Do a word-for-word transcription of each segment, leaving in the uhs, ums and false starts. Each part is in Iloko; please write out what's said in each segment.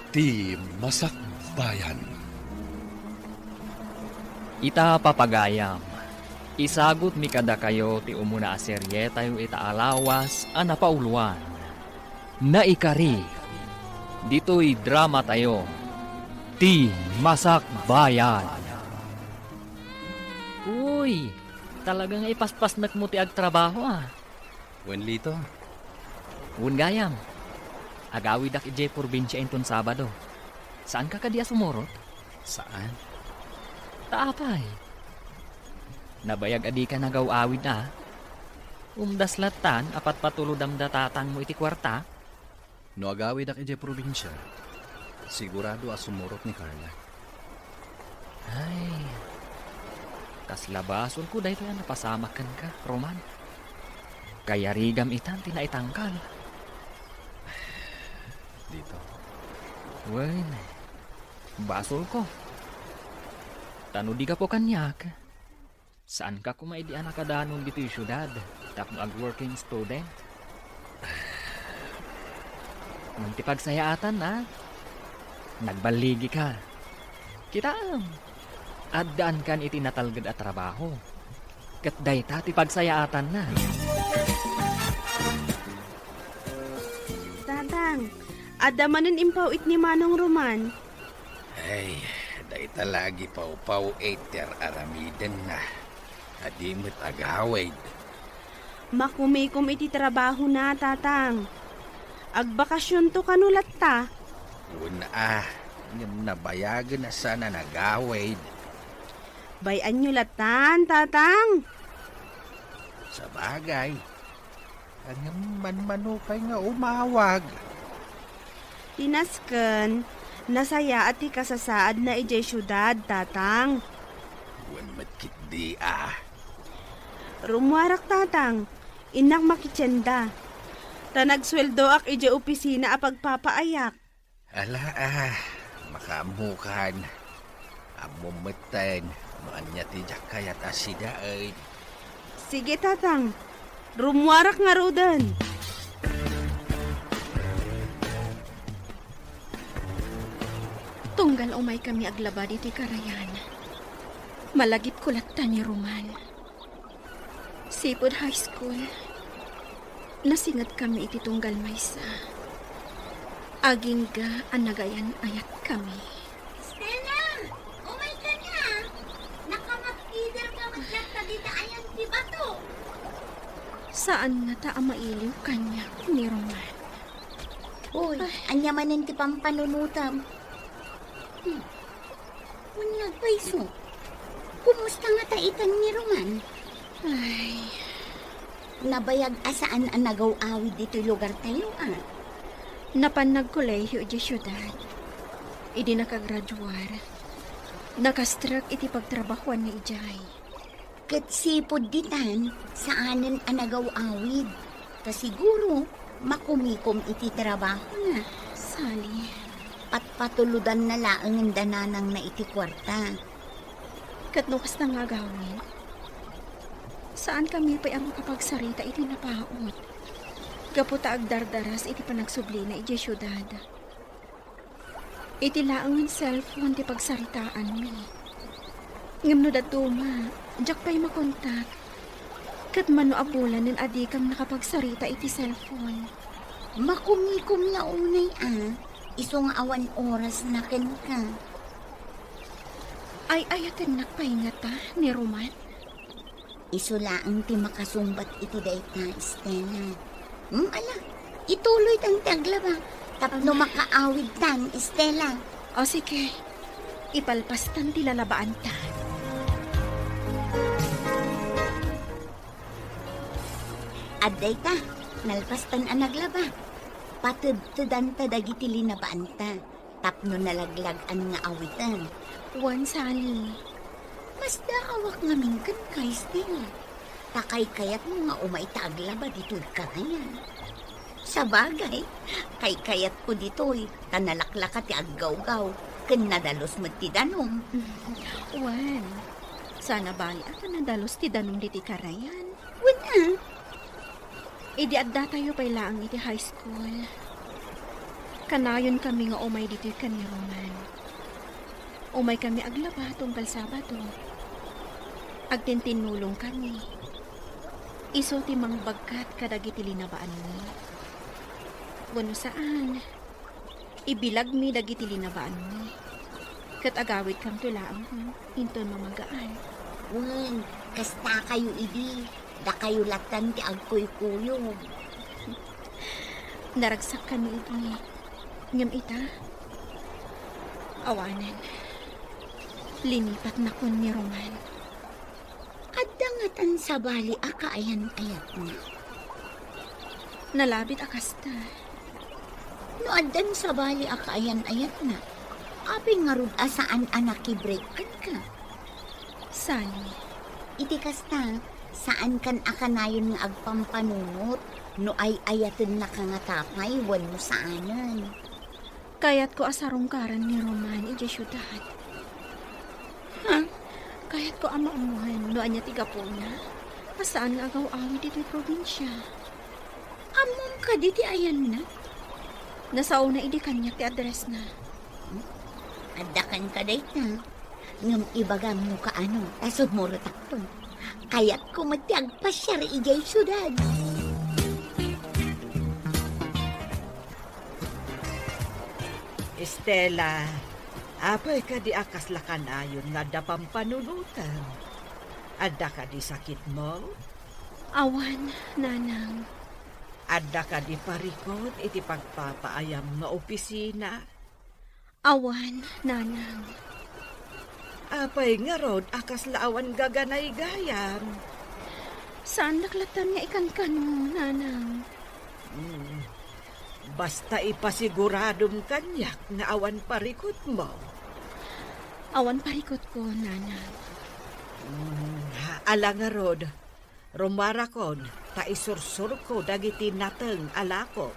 Ti Masakbayan. Ita, papagayam, isagutmi kadakayo ti umuna a serietayo ita a lawas a napauloan. Naikari, ditoy dramatayo, Ti Masakbayan. Uy, talaga nga ipaspasnekmo ti agtrabaho, a. Wen, Lito? Wen gayam. Agawidak idiay probinsia inton Sabado. Saanka kadi a sumurot? Saan? Ta apay? Nabayag a dika nagaw-awid a. Umdas lattan a patpatulodam da tatangmo iti kuarta? No agawidak idiay probinsia, sigurado a sumurot ni Carla. Ay, kasla basolko daytoy a napasamak kenka, Roman. Kayarigam itan ti naitangkal. Dito. Wen, basolko. Ta no di gapu kaniak, saanka koma idi a nakadanon ditoy siudad tapno ag-working student? Ngem ti pagsayaatan, a, nagballigika. Kitaem, addaankan iti natalged a trabaho. Ket dayta ti pagsayaatanna. Tatang, adda manen impawit ni Manong Roman. Ay, dayta la agipawpawit ti ar-aramidenna. A di met agawid. Makumikom iti trabahona, Tatang. Agbakasionto kano latta? Wen a, ngem nabayagen a saan a nagawid. Bay-anyo lattan, Tatang. Sabagay. Ngem manmano pay nga umawag. Ti nasken, nasayaat ti kasasaadna idiay siudad, Tatang. Wen met ketdi a. Rummuarak, Tatang. Innak makitienda. Ta nagsueldoak idiay opisina a pagpapaayak. Ala a, makaammokan. Ammom metten no ania ti diak kayat a sidaen. Sige, Tatang. Rummuarak ngaruden. Tunggal umaykami aglaba ditoy karayan, malagipko latta ni Roman. Sipud high school, nasingedkami iti tunggal maysa. Agingga a nagayan-ayatkami. Stella! Umayka nga! Nakamapkider ka met latta dita ayan ti bato! Saan ngata a mailiw kaniak ni Roman. Uy, ay, ania manen ti pampanunotam? Hmm. Wen, nagpayso. Kumusta ngata itan ni Roman? Ay. Nabayag a saan a nagaw-awid ditoy lugartayo, a. Napan nagkolehiyo idiay siudad. Idi nakagraduar, nakastrek iti pagtrabahoanna idiay. Ket sipud ditan, saanen a nagaw-awid. Ta siguro, makumikom iti trabahona. Sali. Patpatulodanna laengen da nanangna iti kuarta. Ket no kasta nga agawid, saankami pay a makapagsarita iti napaut. Gapu ta agdardaras iti panagsublina idiay siudad. Iti laengen cellphone ti pagsaritaanmi. Ngem no dadduma, diak pay makontak. Ket mano a bulanen a dikam nakapagsarita iti cellphone? Makumikom la unay a, isu nga awan orasna kenka. Ay-ayatennak pay ngata ni Roman? Isu laeng ti makasungbat iti dayta, Stella. Hmm, ala, ituloytan ti aglaba tapno makaawidtan, Stella. O, sige. Ipalpastan ti lalabaanta. Adda ita, nalpastan a naglaba. Patedtedanta dagiti linabaanta tapno nalaglag-an nga awiten. Wen, Sally. Masdaawak ngamin kenka, Stella. Ta kaykayatmo nga umayta aglaba ditoy karayan. Sabagay, kaykayatko ditoy, ta nalaklaka ti aggawgaw, ken nadalus met ti danum. Wen, saan a bali a ta nadalus ti danum ditoy karayan. Wen a. Idi addatayo pay laeng iti high school, Kanayonkami nga umay ditoy ken ni Roman. Umaykami aglaba tunggal Sabado. Agtintinnulongkami. Isu ti mangbagkat kadagiti linabaanmi. Wenno saan, ibilagmi dagiti linabaanmi. Ket agawidkamto laeng inton mamagaan. Wen, kastakayo idi, dakayo lattan ti agkuykuyog. Naragsakkami idi, ngem ita, awanen, linipatnakon ni Roman. Adda ngatan sabali a kaayan-ayatna? Nalabit a kasta. No addan sabali a kaayan-ayatna, apay ngarud a saan a nakibreak kenka? Sani. Iti kasta, saankan a kanayon nga agpampanunot no ay-ayatennaka ngata pay wenno saanen. Kayatko a sarungkaran ni Roman idiay siudad. Ha? Kayatko a maammoan no ania ti gapuna a saan nga agaw-awid ditoy probinsia. Ammom kadi ti ayanna? Nasaona idi kaniak ti addressna. Hmm? Adda kenka dayta. Ngem ibagam no kaano, ta sumurotakto. Kayatko met ti agpasiar idiay siudad. Estela, apay kadi a kasla kanayon nga adda pampanunotem? Adda kadi sakitmo? Awan, Nanang. Adda kadi parikut iti pagpapaayam nga opisina? Awan, Nanang. Apay ngarud a kasla awan gaganaygayam? Saandak lattan nga ikankano, Nanang. Hmm. Basta ipasiguradom kaniak nga awan parikutmo. Awan parikutko, Nanang. Hmm, ala ngarud. Rumarakon, ta isursurko dagiti nateng a lako.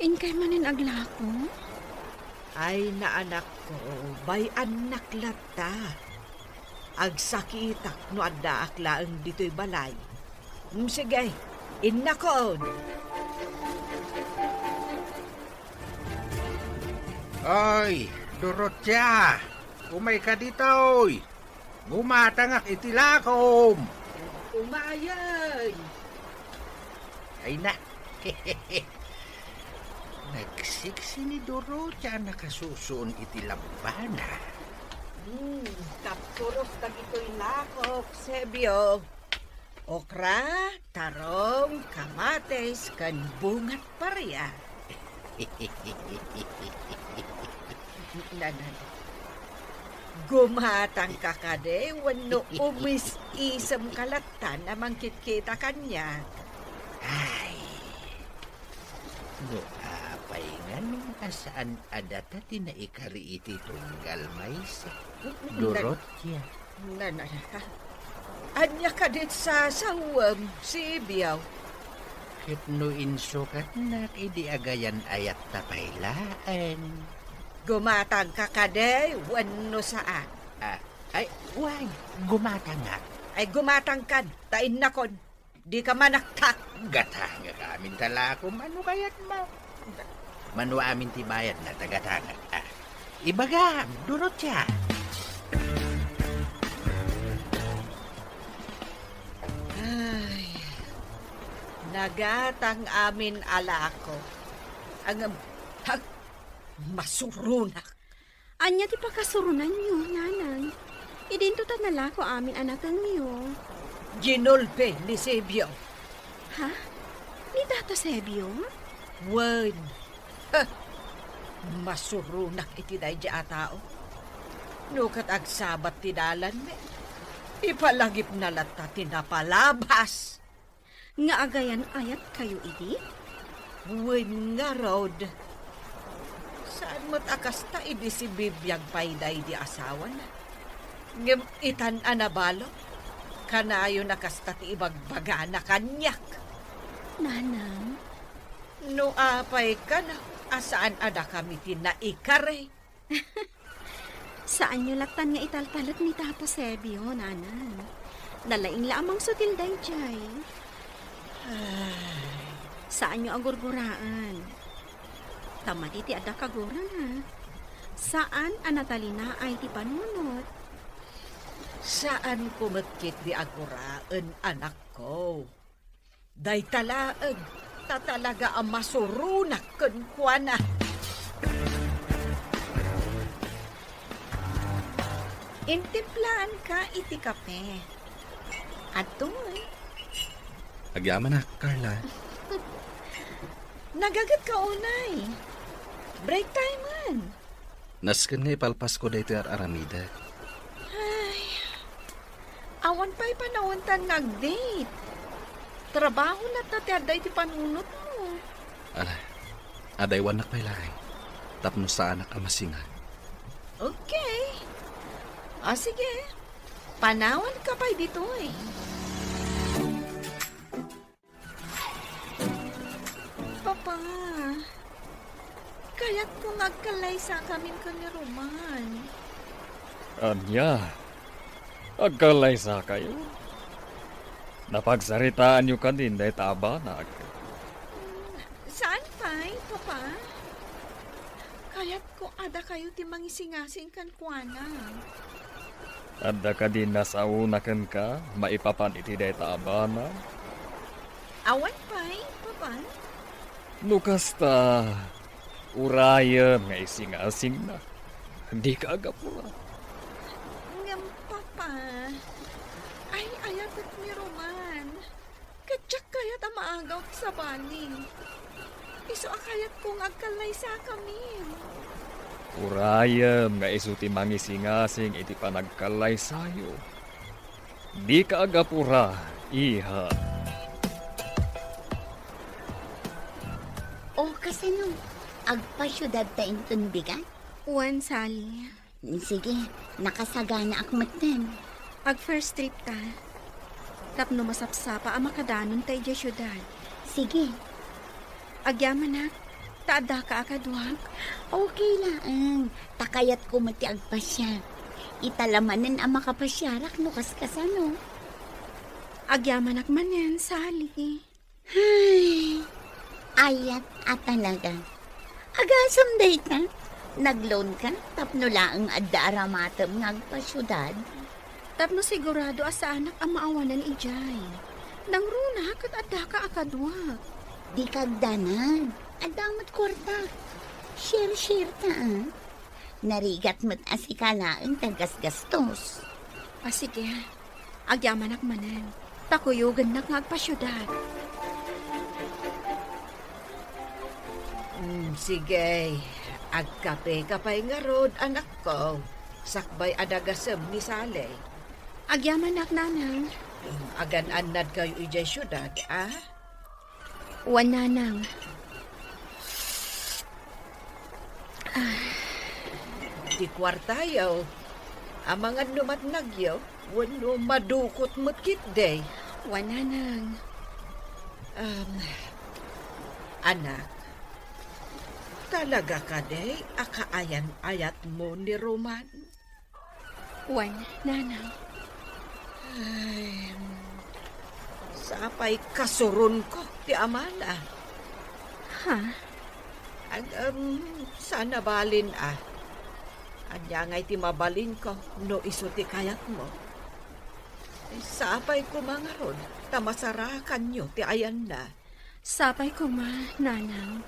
Inkay manen aglako? Ay, naanakko, bay-annak latta. Agsakitak no addaak laeng ditoy balay. Mm, sige, innakon. Ay, Dorotea, umayka ditoy. Gumatangak iti lakom. Umayen. Ay na. Nagsiksi ni Dorotea a nakasusuon iti labbana. Hmm, kapturos dagitoy lakok, Sebio. Okra, tarong, kamatis, ken bungat paria. Nanan. Gumatangka kadi wenno umis-isemka lattan a mangkitkita kaniak? Ay, no apay ngarud a saan a data ti naikari iti tunggal maysa, Dorotea. Nan-, ania kadi ti sasawem, Sebio? Ket no insukatnak idi agayan-ayatta pay laeng. Gumatangka kadi wenno saan? Ah, ay, wen, gumatangak. Ay, gumatangkan, ta innakon. Dika manaktak. Gatangak amin ta lakom, mano kayatmo? Mano amin ti bayadna, ta gatangak. Ah, ibagam, Dorotea. Ay, nagatang amin a lako. Ngem, ha, masuronak. Ania ti pakasurunanyo, Nanang? Idinto ta nalako amin a natengyo. Ginulpi ni Sebio. Ha? Ni Tata Sebio? Wen. Heh. Masuronak iti daydi a tao. No ket agsabat ti dalanmi, ipalagipna latta ti napalabas. Nga agayan-ayatkayo idi? Wen ngarud. Saan met a kasta idi sibibiag pay daydi asawana. Ngem itan a nabalo, kanayon a kasta ti ibagbagana kaniak. Nanang? No apay kano a saan a dakami ti naikari. Saanyo lattan nga italtalek ni Tata Sebio, Nanang. Nalaing la a mangsutil daydiay. Ay. Saanyo a gurguraan. Ta madi ti adda kagurana. Saan a natalinaay ti panunot. Saanko met ketdi a guraen, anakko. Dayta laeng, ta talaga a masuronak kenkuana. Intimplaanka iti kape. Adtoy. Agyamanak, Carla. Nagagetka unay. Break time man. Nasken nga ipalpasko daytoy ar-aramidek. Ay, awan pay panawantan nga ag-date. Trabaho latta ti adda iti panunotmo. Ala, adaywannak pay laeng. Tapno saanak a masinga. Okay. O, sige. Panawanka pay ditoy. Papa, kayatko nga agkallaysakamin ken ni Roman. Ania? Agkallaysakayo? Napagsaritaanyo kadin dayta a banag? Mm, saan pay, Papa? Kayatko a dakayo ti mangisingasing kenkuana. Adda kadi nasaona kenka maipapan iti dayta a banag? Awan pay, Papa. No kasta, urayem nga isingasingna. Dika agapura. Ngem, Papa, ay-ayatek ni Roman. Ket diak kayat a maagaw ti sabali. Isu a kayatko nga agkallaysakamin. Urayem nga isu ti mangisingasing iti panagkallaysayo. Dika agapura, iha. O, kasano? Agpasiudadta inton bigat? Wen, Sally. Sige, nakasaganaak metten. Ag-first trip ta. Tapno masapsapa a makadanonta idiay siudad. Sige. Agyamanak, ta addaka a kaduak. Okay laeng. Ta kayatko met ti agpasiar. Ita la manen a makapasiarak no kaskasano. Agyamanak manen, Sally. Ay, ayat a talaga. Agasem dayta, nag-loan ka tapno laeng adda aramatem nga agpasiudad? Tapno sigurado a saanak a maawanan idiay. Nangruna ket addaka a kaduak. Dika agdanag. Adda met kuarta. Share-share ta, a. Narigat met a sika laeng ti aggasgastos. A, sige. Agyamanak manen. Ta kuyogennak nga agpasiudad. Mm, sige. Agkapeka pay ngarud, anakko. Sakbay a dagasem ni Sally. Agyamanak, Nanang. Mm, agan-annadkayo idiay siudad, a? Wen, Nanang. Ah. Ti kuartayo, amangan no matnagyo, wenno madukot met ketdi. Wen, Nanang. Um, anak, talaga kadi a kaayan-ayatmo ni Roman? Wen, Nanang. Ay, sapay kasuronko ti amana. Ha? Ag-, um, saan a balin, a. Ania ngay ti mabalinko no isu ti kayatmo? Sapay koma ngarud ta masarakanyo ti ayanna. Sapay koma, Nanang.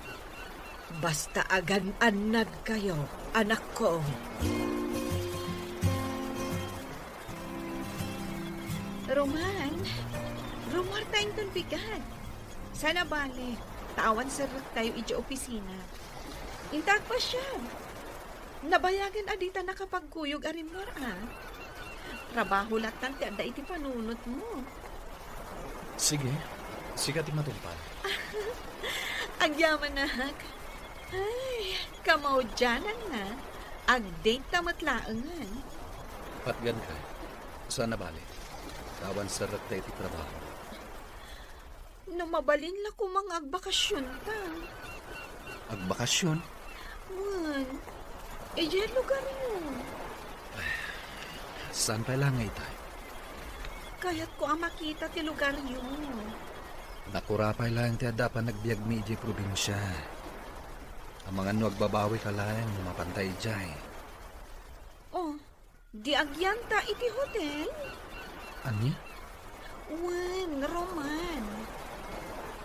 Basta agan-annadkayo, anakko. Roman, rumuarta inton bigat. Saan a bale, ta awan serrektayo idiay opisina. Inta agpasiar. Nabayagen a dita nakapagkuyog a rimmuar, a. Trabaho lattan ti adda iti panunotmo. Sige, sika ti matungpal. Agyamanak. Ay, kamaudiananna. Ag-date ta met laengen. Patganka. Saan a bale. Ta awan serrekta iti trabaho. No mabalin la koma nga agbakasionta. Agbakasion? Wen, idiay lugaryo. Saan pay la nga itay? Kayatko a makita ti lugaryo. Nakura pay laeng ti adda a panagbiagmi idiay probinsia. Amangan no agbabawika laeng no mapanta idiay. Oh, di agyanta iti hotel? Ania? Wen, Roman.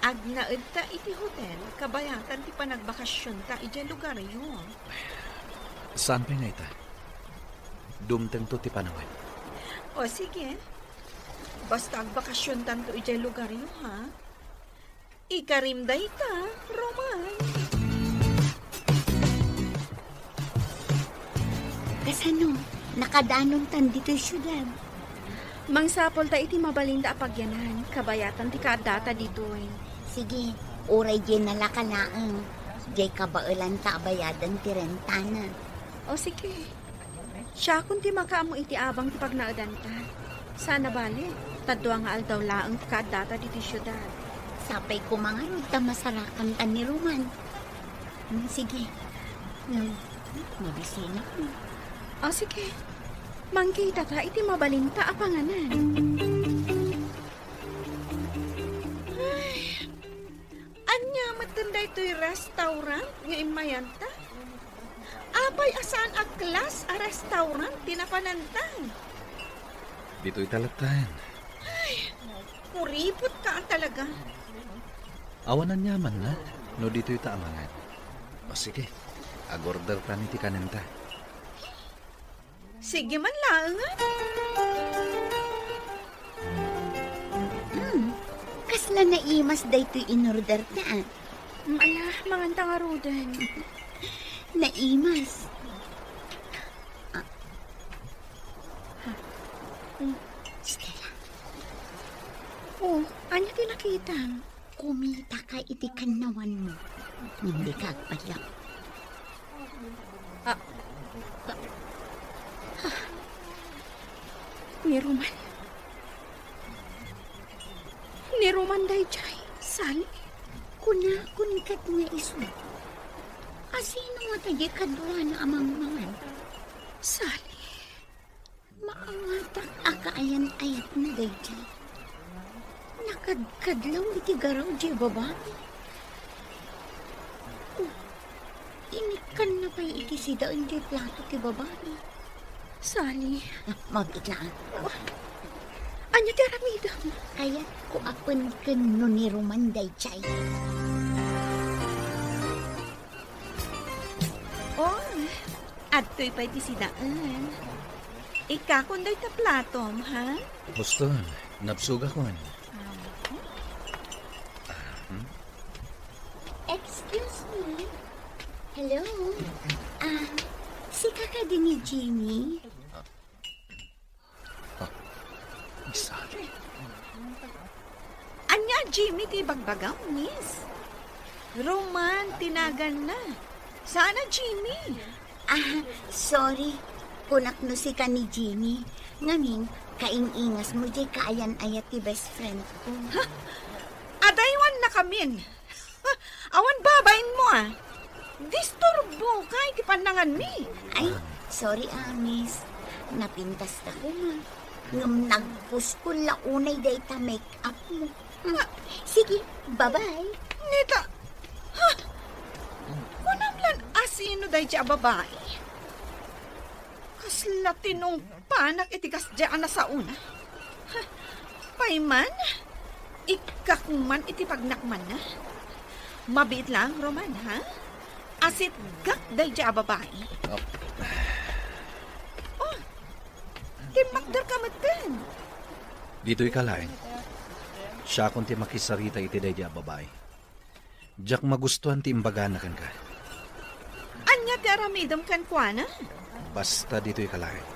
Agnaedta iti hotel, kabayatan ti panagbakasionta idiay lugaryo. Saan pay nga ita? Dumtengto ti panawen. O, sige. Basta agbakasiontanto idiay lugaryo, ha? Ikarim dayta, Roman. Kasano? Nakadanontan ditoy siudad. Mangsapulta iti mabalinda a pagyanan, kabayatan ti kaaddata ditoy. Sige, uray diay nalaka laeng. Diay kabaelanta a bayadan ti rentana. O sige. Siakon ti makaammo iti abang ti pagnaedanta. Saan a bale, ta dua nga aldaw laeng ti kaaddata ditoy siudad. Sapay koma ngarud ta masarakantan ni Roman. Hmm, sige. Ngem, mabisinak. O, sige. Mangkitata iti mabalinta a panganan. Ay, ania metten daytoy restaurant nga immayanta? Apay a saan a class a restaurant ti napananta? Ditoy ta latta. Ay, kuripot ka talaga. Awan aniamanna no ditoy ta amangan. O sige, agordertan iti kanenta. Sige man laeng. Hmm, kasla naimas daytoy inorderta, ah. Mm, ala, manganta ngaruden. Naimas. Ah. Ha? Mm. Stella. Oh, ania ti nakitam? Kumitaka iti kannawanmo. Ngem dika agpadlak. Ah. Ah. Ni Roman. Ni Roman daydiay, Sally. Kunakon ket nga isu. Asino ngata diay kaduana a mangmangan? Sally. Maangatak a kaayan-ayatna daydiay. Nakadkadlaw iti garaw diay babai. Oh, inikkanna pay iti sidaen diay plato ti babai. Sally. Ah, mabiit laeng. Oh, ania ti aramidem? Kayatko a penken no ni Roman daydiay. Oh, adtoy pay ti sidaen. Ikkakon dayta platom, ha? Huston, nabsogakon. Ah. Hmm? Excuse me. Hello? Ah, sika kadi ni Jimmy? Ah, ni Sally. Ania a Jimmy ti ibagbagam, miss? Roman ti naganna. Saan a Jimmy? Ah, sorry. Kunak no sika ni Jimmy. Ngamin, kaing-ingasmo diay kaayan-ayat ti best friend ko. Ha? Adaywannakamin. Awan babainmo, ah. Disturboka iti pannanganmi. Ay, sorry, ah, miss. Napintas ta koma. Ngem nagpuskol la unay dayta make-up mo. Hmm. Ah. Sige, bye-bye. Nita, ha? Kunam lan asino daydiay a babai? Kasla tinungpanak iti kasdiay a nasaona. Ha? Pay man, ikkak man iti pagnakmanna. Mabiit laeng, Roman, ha? Asitgak daydiay a babai. Oh. Oh, timmakderka metten. Ditoyka laeng. Siakon ti makisarita iti daydiay a babai. Diak magustuan ti imbagana kenka. Ania ti aramidem kenkuana? Basta ditoyka laeng.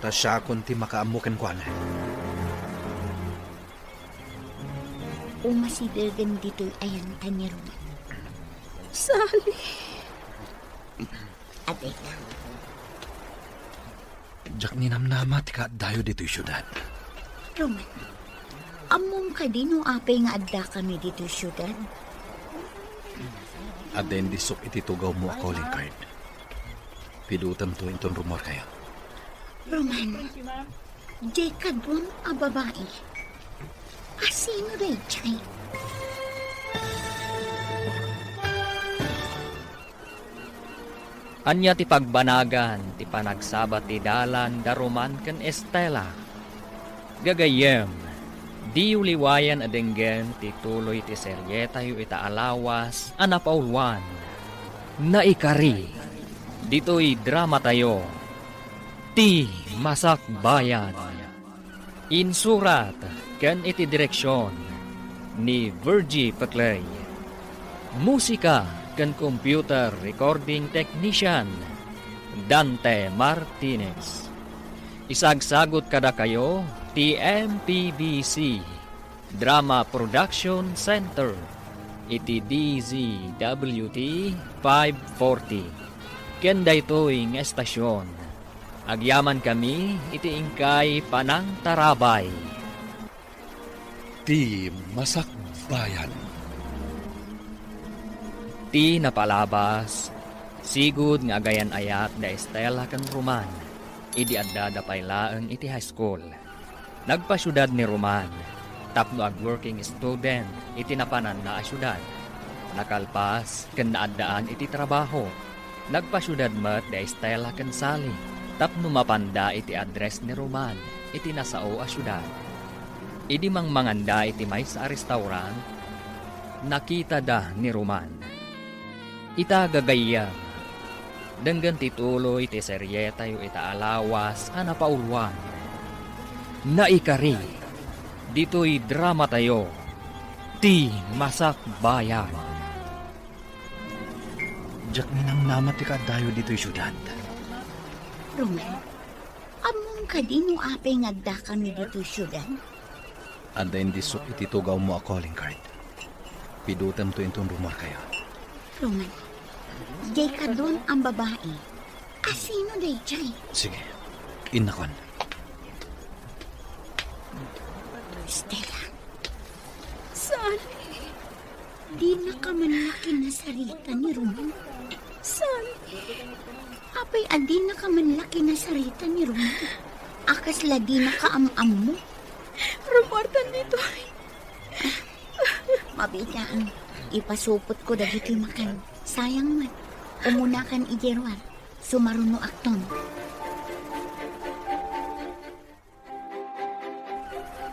Ta siakon ti makaammo kenkuana. Umasidegen ditoy ayanta ni Roman. Sally. Adda. Diak ninamnama ti kaaddayo ditoy siudad. Roman, ammom kadi no apay nga addakami ditoy siudad? Adda indisok iti tugawmo a calling card. Pidutemto inton rummuarkayo. Roman, diay kaduam a babai. Asino daydiay? Ania ti pagbanagan ti panagsabat ti dalan da Roman ken Estela? Gagayyem, diyo liwayan a denggen ti tuloy ti serietayo ita a lawas a napauluan. Naikari, ditoy dramatayo, Ti Masakbayan. Insurat ken iti direksion ni Virgie Peclay. Musika ken computer recording technician, Dante Martinez. Isagsagut kadakayo ti M P B C Drama Production Center iti D Z W T five forty. Ken daytoy nga estasion, agyamankami iti inkay panangtarabay. Ti Masakbayan. Ti napalabas, sigud nga agayan-ayat da Estela ken Roman, idi addada pay laeng iti high school. Nagpasiudad ni Roman tapno ag-working student iti napananna a siudad. Nakalpas ken naaddaan iti trabaho. Nagpasiudad met da Estela ken Sally tapno mapanda iti address ni Roman iti nasao a siudad. Idi mangmanganda iti maysa a restaurant, nakitada ni Roman. Ita gagayyem, denggen ti tuloy ti serietayo ita a lawas a napauluan. Naikari, ditoy dramatayo, Ti Masakbayan. Diak ninamnama ti kaaddayo ditoy siudad. Roman, ammom kadi no apay nga addakami ditoy siudad? Adda indisso iti tugawmo a calling card. Pidutemto inton rumuarkayo. Roman, diay kaduan a babai. Asino daydiay? Sige, innakon. Stella. Sally. Dinaka man la kinasarita ni Roman. Sally. Apay a dinaka man la kinasarita ni Roman? A kasla dinaka am-ammo? Rumuartan ditoy. Mabiit nga, ipasupotko dagitoy makan. Sayang met. Umunakan idiay ruar. Sumarunoakton.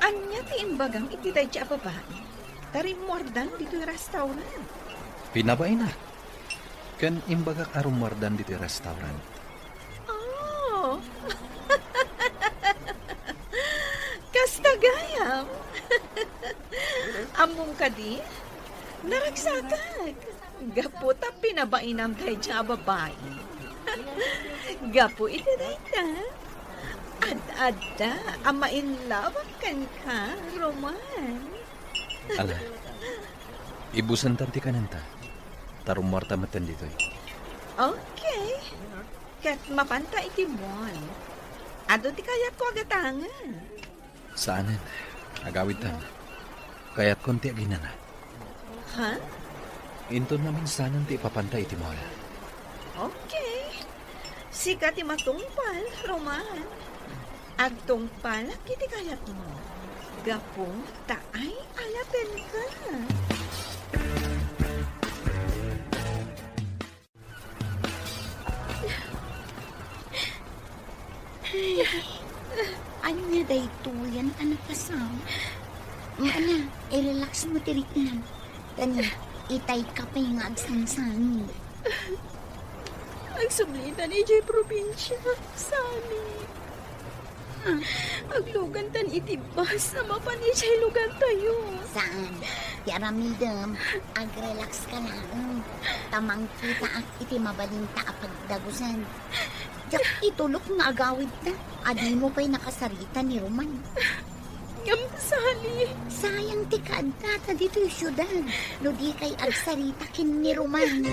Ania ti imbagam iti dayta a babai? Ta rimmuardan ditoy restaurant. Pinabainak. Ken imbagak a rummuardan ditoy restaurant. Oh. Kasta gayam. Ammom kadi? Naragsakak. Gapu ta pinabainam dayta a babai. Gapu iti dayta, ad-adda a ma-in love kenka, Roman. Ala, ibusantan ti kanenta. Ta rummuarta metten ditoy. Okay. Ket mapanta iti mall. Adu ti kayatko a gatangen. Saanen. Agawidtan. Kayatkon ti aginana. Ha? Inton naminsanan ti ipapanta iti mall. Okay. Sika ti matungpal, Roman. Agtungpalak iti kayatmo. Gapu ta ay-ayatenka. Ay, ania daytoyen a napasamak? Ana, i-relax mo ti riknam. Kani, itay ka pay nga agsangsangit. Agsublitan idiay probinsia, Sally. Aglugantan iti bus a mapan idiay lugartayo. Saan? Ti aramidem, agrelax ka laeng. Ta mangkitaak iti mabalinta a pagdagusan. Diak itulok nga agawidta. A dimo pay nakasarita ni Roman. Ngem, Sally. Sayang ti kaaddata ditoy siudad no dikay agsarita ken ni Roman.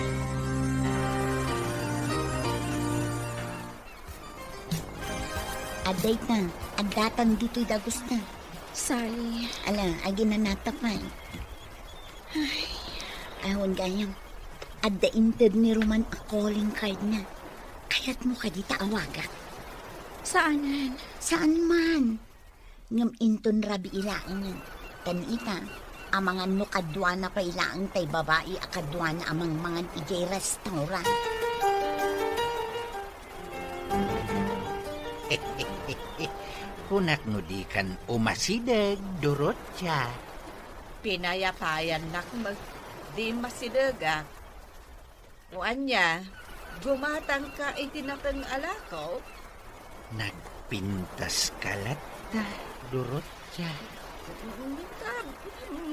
Adda ita, addatan ditoy dagusta. Sally. Ala, aginanata pay. Ay. Awan gayam. Adda inted ni Roman a calling card na. Kayatmo kadi ta awagak? Saanen. Saan man. Ngem inton rabii laengen. Ken ita, amangan no kaduana pay laeng tay babai a kaduana a mangmangan idiay restaurant. Kunak no dikan umasideg, Dorotia. Pinayapayannak met, di masidegak. O ania, gumatangka iti nateng a lako? Nagpintaska latta, Dorotia. Ta,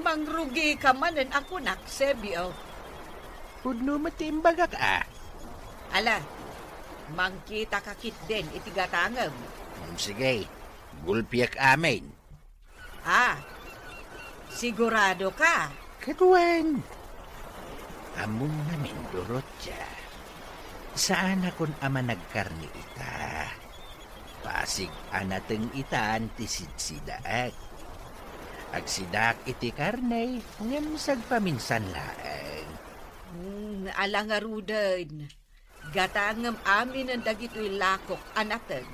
mangrugika manen a kunak, Sebio. Pudno met ti imbagak, a. Ala, mangkitaka ketdin iti gatangem. Mm, sige, gulpiek amin. Ah, sigurado ka? Ket wen. Ammom ngamin, Dorotia. Saanakon a managkarne ita. Pasig a nateng itan ti sidsidaek. Agsidaak iti karne, ngem sagpaminsan laeng. Hmm, ala ngaruden. Gatangem aminen dagitoy lakok a nateng.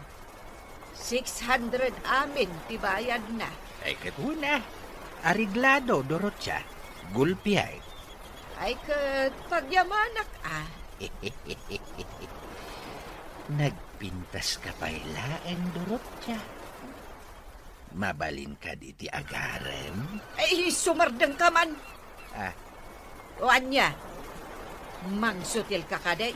Six hundred amin ti bayadna. Ay, ket una, areglado, Dorotia. Gulpiek. Ay, ket pagyamanak, a. Nagpintaska pay laeng, Dorotia. Mabalin kadi ti agarem? Ay, sumardengka man. Ah. O ania? Mangsutilka kadi?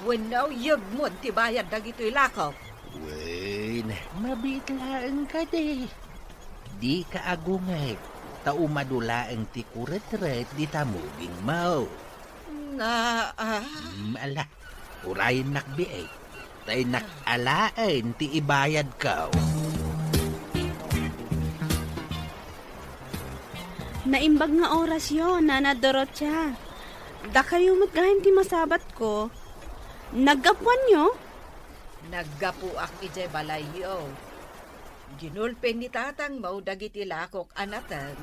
Wenno yegmon ti bayad dagitoy lakok? Wen, mabiit laeng kadi. Dika agungek, ta umadu laeng ti kuretret dita mugingmo. Na, ah. Mm, ala. Urayennak biit, ta innak alaen ti ibayadko. Naimbag nga orasyo, Nana Dorotia. Dakayo met gayam ti masabatko. Naggapuanyo? Naggapuak idiay balayyo. Ginulpi ni tatangmo dagiti lakok a nateng.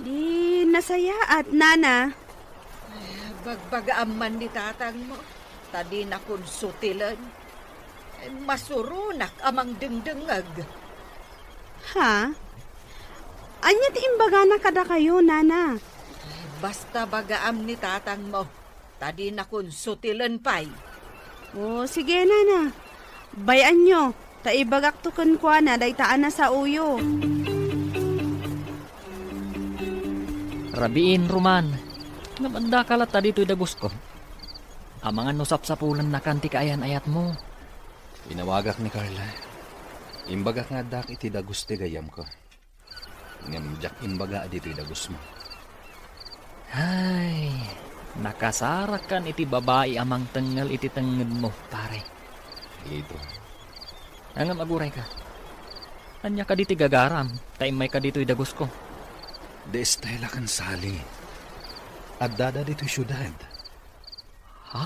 Di nasayaat, Nana. Ay, bagbagaam man ni tatangmo, ta dinakon sutilen. Ay, masuronak a mangdengdengngeg. Ha? Ania ti imbagana kadakayo, Nana? Ay, basta bagaam ni tatangmo. Ta dinakon sutilen pay. O, sige, Nana. Bay-anyo, ta ibagakto kenkuana dayta a nasaoyo. Rabiin, Roman. Ngem addaka latta ditoy dagusko. Amangan no sapsapulennakan ti kaayan-ayatmo. Inawagak ni Carla. Imbagak nga addak iti dagus ti gayyemko. Ngem diak imbaga a ditoy dagusmo. Ay, nakasarakan iti babai a mangtengngel iti tengngedmo, pare. Ito. Ngem agurayka. Ania kadi ti gagaram, ta immayka ditoy dagusko? Di Estela ken Sally. Addada ditoy siudad. Ha?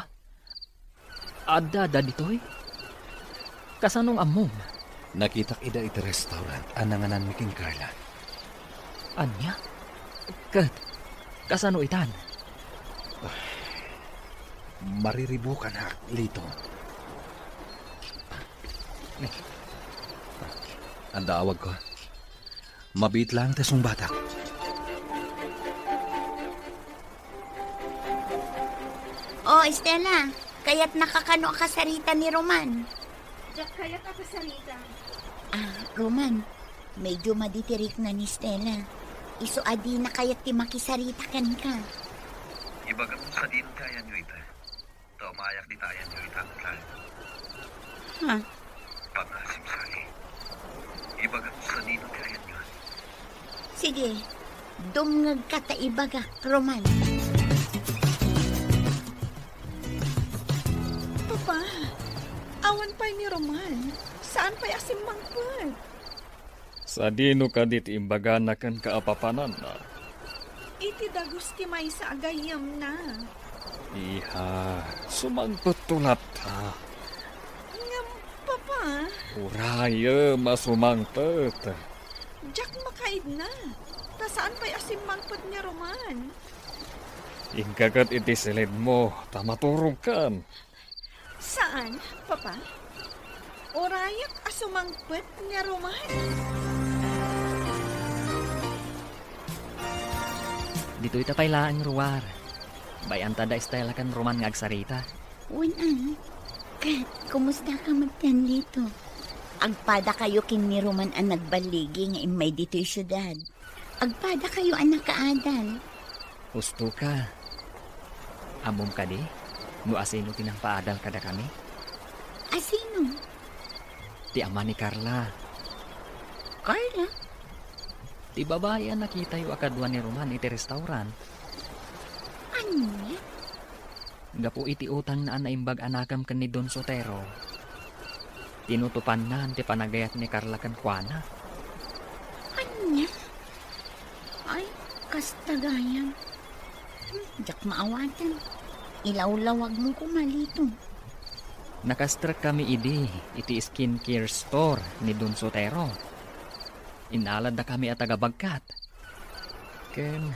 Addada ditoy? Kasano nga ammom? Nakitak ida iti restaurant a nangananmi ken Carla. Ania? Ket kasano itan? Mariribukanak, Lito. Adda awagko. Mabiit laeng ta sungbatak. Oh, Estela, kayatnaka kano a kasarita ni Roman? Diak kayat a kasarita. Ah, Roman, medyo madi ti rikna ni Estela. Isu a dina kayat ti makisarita kenka. Ibagam sadino ti ayanyo ita. Ta umayak dita ayanyo ita met laeng. Ha? Pangasim, Sally. Ibagam sadino ti ayanyo. Sige, dumngegka ta ibagak, Roman. Papa, awan pay ni Roman. Saan pay a simmangpet? Sadino kadi ti imbagana kenka a papananna? Iti dagus ti maysa a gayyemna. Iha, sumangpetto latta. Ngem, Papa. Urayem a sumangpet. Diak makaidna, ta saan pay a simmangpet ni Roman. Inka ket iti silidmo, ta maturogkan. Saan, Papa? Urayak a sumangpet ni Roman. Ditoy ta pay laeng ruar. Bay-anta da Estela ken Roman nga agsarita. Wen, a. Ket, kumusta ka met ken Lito? Agpadakayo ken ni Roman a nagballigi nga immay ditoy siudad. Agpadakayo a nakaadal. Husto ka. Ammom kadi no asino ti nangpaadal kadakami? Asino? Ti ama ni Carla. Carla? Ti babai a nakitayo a kadua ni Roman iti restaurant. Ania? Gapu iti utangna a naimbag a nakem ken ni Don Sotero, tinutopanna ti panagayat ni Carla kenkuana. Ania? Ay, kasta gayam. Hmm, diak maawaten. Ilawlawagmo koma, Lito. Nakastrekkami idi iti skincare store ni Don Sotero. Innaladakami a taga-bagkat. Ken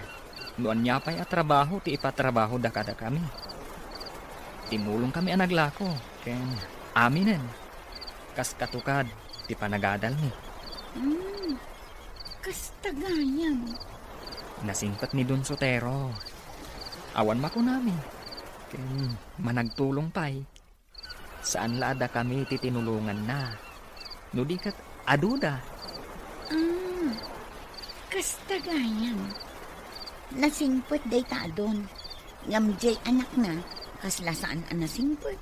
no ania pay a trabaho ti ipatrabahoda kadakami, immulongkami a naglako ken aminen. Kas katukad ti panagadalmi. Hmm, kasta gayam. Nasingpet ni Don Sotero. Awan makunami. Ken managtulong pay. Saan la a dakami ti tinulonganna. No di ket aduda. Ah, kasta gayam. Nasingpet dayta a Don. Ngem diay anakna, kasla saan a nasingpet.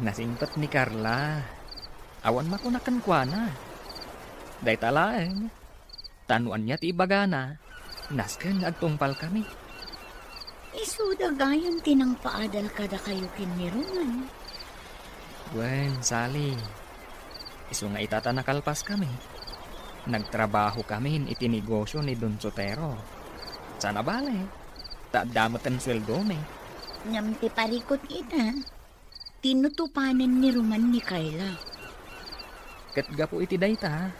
Nasingpet ni Carla. Awan makuna kenkuana. Dayta laeng. Ta no ania ti ibagana, nasken nga agtungpalkami. Isuda gayam ti nangpaadal kadakayo ken ni Roman. Wen, Sally, isu nga ita ta nakalpaskami, nagtrabahokamin iti negosio ni Don Sotero. Saan a bale, ta adda met ti sueldomi. Ngem ti parikut ita, tinutopanen ni Roman ni Carla. Ket gapu iti dayta,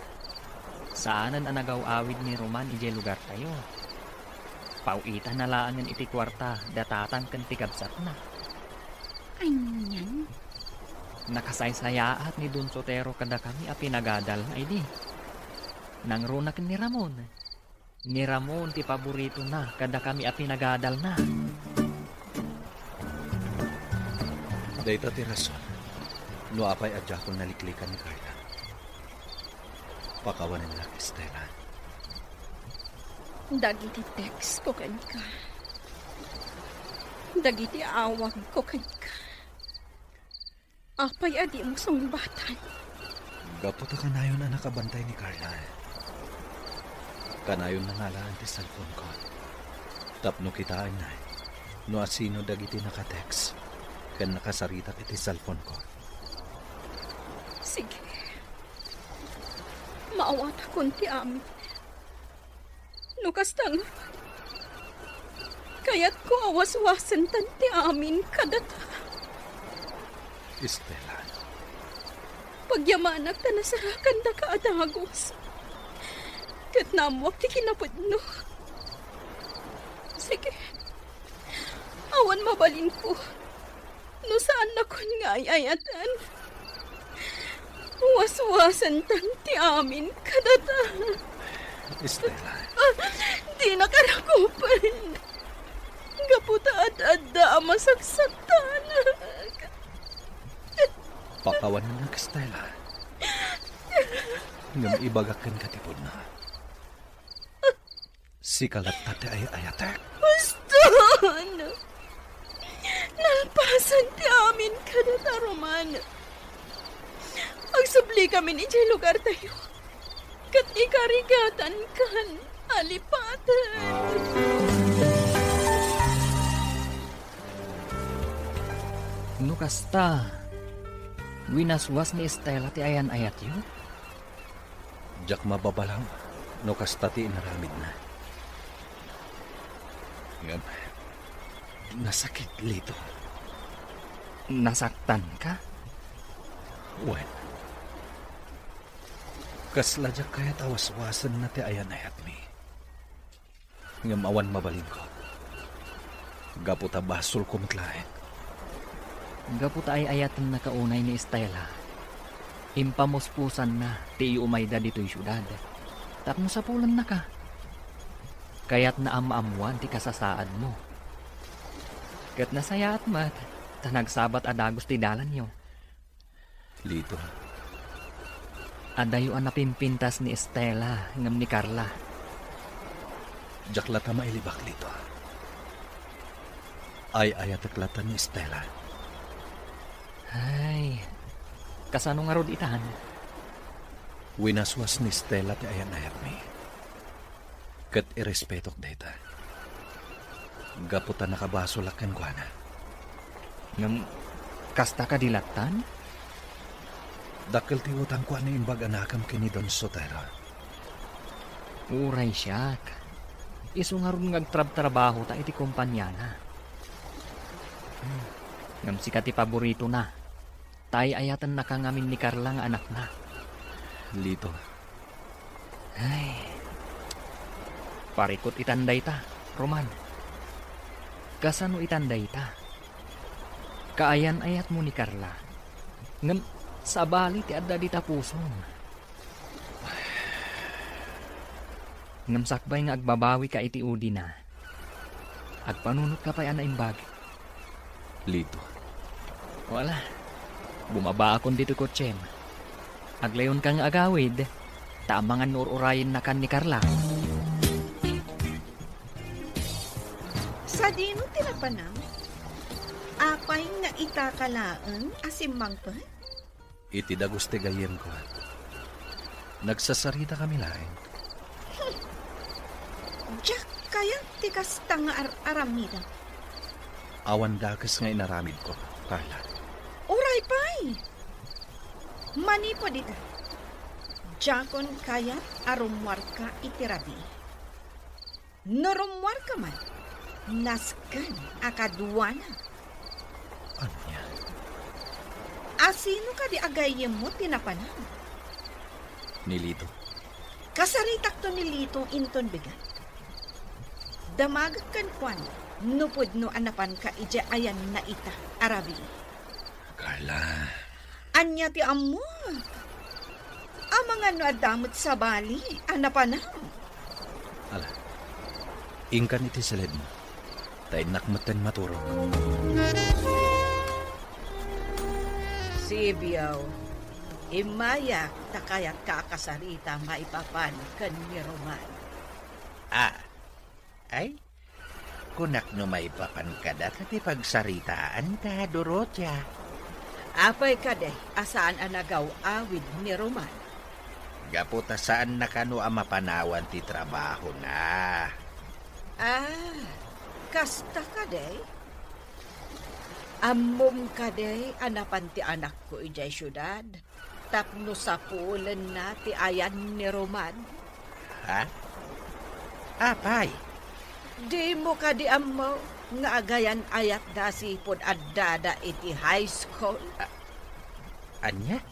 saanen a nagaw-awid ni Roman idiay lugartayo. Paw-itanna laengen iti kuarta da tatang ken ti kabsatna. Anian? Nakasaysayaat ni Don Sotero kadakami a pinagadalna idi. Nangruna ken ni Ramon. Ni Ramon ti paboritona kadakami a pinagadalna. Dayta ti rason no apay a diakon naliklikan ni Carla. Pakawanennak, Estela. Dagiti text ko kenka. Dagiti awag ko kenka. Apay a dimo sungbatan? Gapu ta kanayon a nakabantay ni Carla. Kanayonna nga alaen ti cellphone ko. Tapno kitaenna no asino dagiti naka-text ken nakasaritak iti cellphone ko. Sige. Maawatakon ti amin. No kasta ngarud, kayatko a waswasentan ti amin kadata. Estela. Pagyamanak ta nasarakandaka a dagus. Ket naammoak ti kinapudno. Sige. Awan mabalinko. No saannakon nga ay-ayaten, waswasentan ti amin kadata. Estela. Ah, dinaka rakupen. Gapu ta ad-adda a masaksaktanak. Pakawanennak, Estela. Ngem ibagak kenka ti pudno. Sika latta ti ay-ayatek. Baston! Nalpasan ti amin kadata, Roman. Agsublikamin idiay lugartayo. Ket ikarigatankan a lipaten. No kasta, winaswas ni Estela ti ayan-ayatyo? Diak mababalaw no kasta ti inaramidna. Ngem, nasakit, Lito. Nasaktanka? Wen, kasla diak kayat a waswasenna ti ayan-ayatmi. Ngem awan mabalinko. Gapu ta basolko met laeng. Gapu ta ay-ayatennaka unay ni Estela, impamuspusanna ti iumayda ditoy siudad tapno sapulennaka. Kayatna a maammoan ti kasasaadmo. Ket nasayaat met ta nagsabat a dagus ti dalanyo. Lito, Adayo a napimpintas ni Estela ngem ni Carla. Diak latta mailibak, Lito. Ay-ayatek latta ni Estela. Ay, kasano ngarud itan? Winaswas ni Estela ti ayan-ayatmi. Ket irespetok dayta. Gapu ta nakabasolak kenkuana. Ngem, kasta kadi lattan? Dakkel ti utangko a naimbag a nakem ken ni Don Sotero. Uray siak. Isu ngarud nga agtrabtrabahota iti kompaniana. Hmm. Ngem sika ti paboritona. Ta ay-ayatennaka ngamin ni Carla nga anakna. Lito. Ay. Parikut itan dayta, Roman. Kasano itan dayta? Kaayan-ayatmo ni Carla. Ngem sabali ti adda dita pusom. Ngem sakbay nga agbabawika iti udina, agpanunotka pay a naimbag. Lito. Wala. Bumabaakon ditoy kotsem. Aglayonka nga agawid, ta amangan no ur-urayennakan ni Carla. Sadino ti napanam? Apay nga itaka laeng a simmangpet? Iti dagus ti gayyemko, nagsasaritakami laeng. Diak kayat ti kasta nga ar-aramidem. Awan dakes nga inaramidko, Carla. Uray pay! Manipud ita, diakon kayat a rummuarka iti rabii. No rummuarka man, nasken a kaduana. Ania? Asino kadi a gayyemmo ti napanam? Ni Lito. Kasaritakto ni Lito inton bigat. Damagek kenkuana no pudno a napanka idiay ayanna ita a rabii. Carla. Ania ti ammok? Amangan no adda met sabali a napanam. Ala, inkan iti saledmo, ta innak metten maturog. Sibio, immayak ta kayatka a kasarita maipapan ken ni Roman. Ah, ay, kunak no maipapan kada ta ti pagsaritaanta, Dorotia. Apay kadi a saan a nagaw-awid ni Roman? Gapu ta saanna kano a mapanawan ti trabahona. Ah, kasta kadi? Ammom kadi a napan ti anakko idiay siudad? Tapno sapulenna ti ayan ni Roman. Ha? Apay? Dimo kadi ammo nga agayan-ayatda sipud addada iti high school? A-, ania?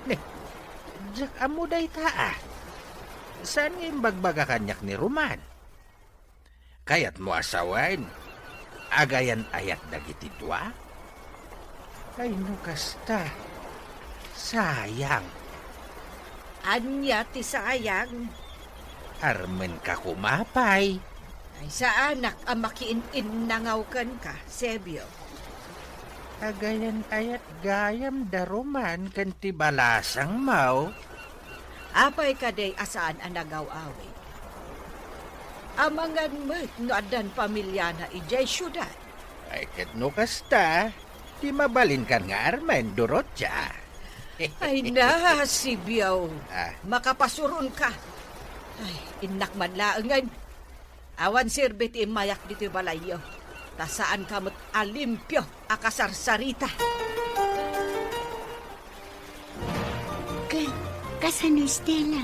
Ne, diak ammo dayta a. Saan nga imbagbaga kaniak ni Roman? Kayatmo a sawen, agayan-ayat dagiti dua? Ay, no kasta, sayang. Ania ti sayang? Armenka koma pay. Ay, saanak a makiin-innangaw kenka, Sebio. Agayan-ayat gayam da Roman ken ti balasangmo. Apay kadi a saan a nagaw-awid? Amangan met no addan pamiliana idiay siudad. Ay, ket no kasta, di mabalinkan nga armen, Dorotia. Ay na, Sibio. Ah. Makapasuronka. Ay, innak man laengen. Awan serbi ti immayak ditoy balayyo, ta saanka met a limpio a kasarsarita. Ken, kasano, Stella?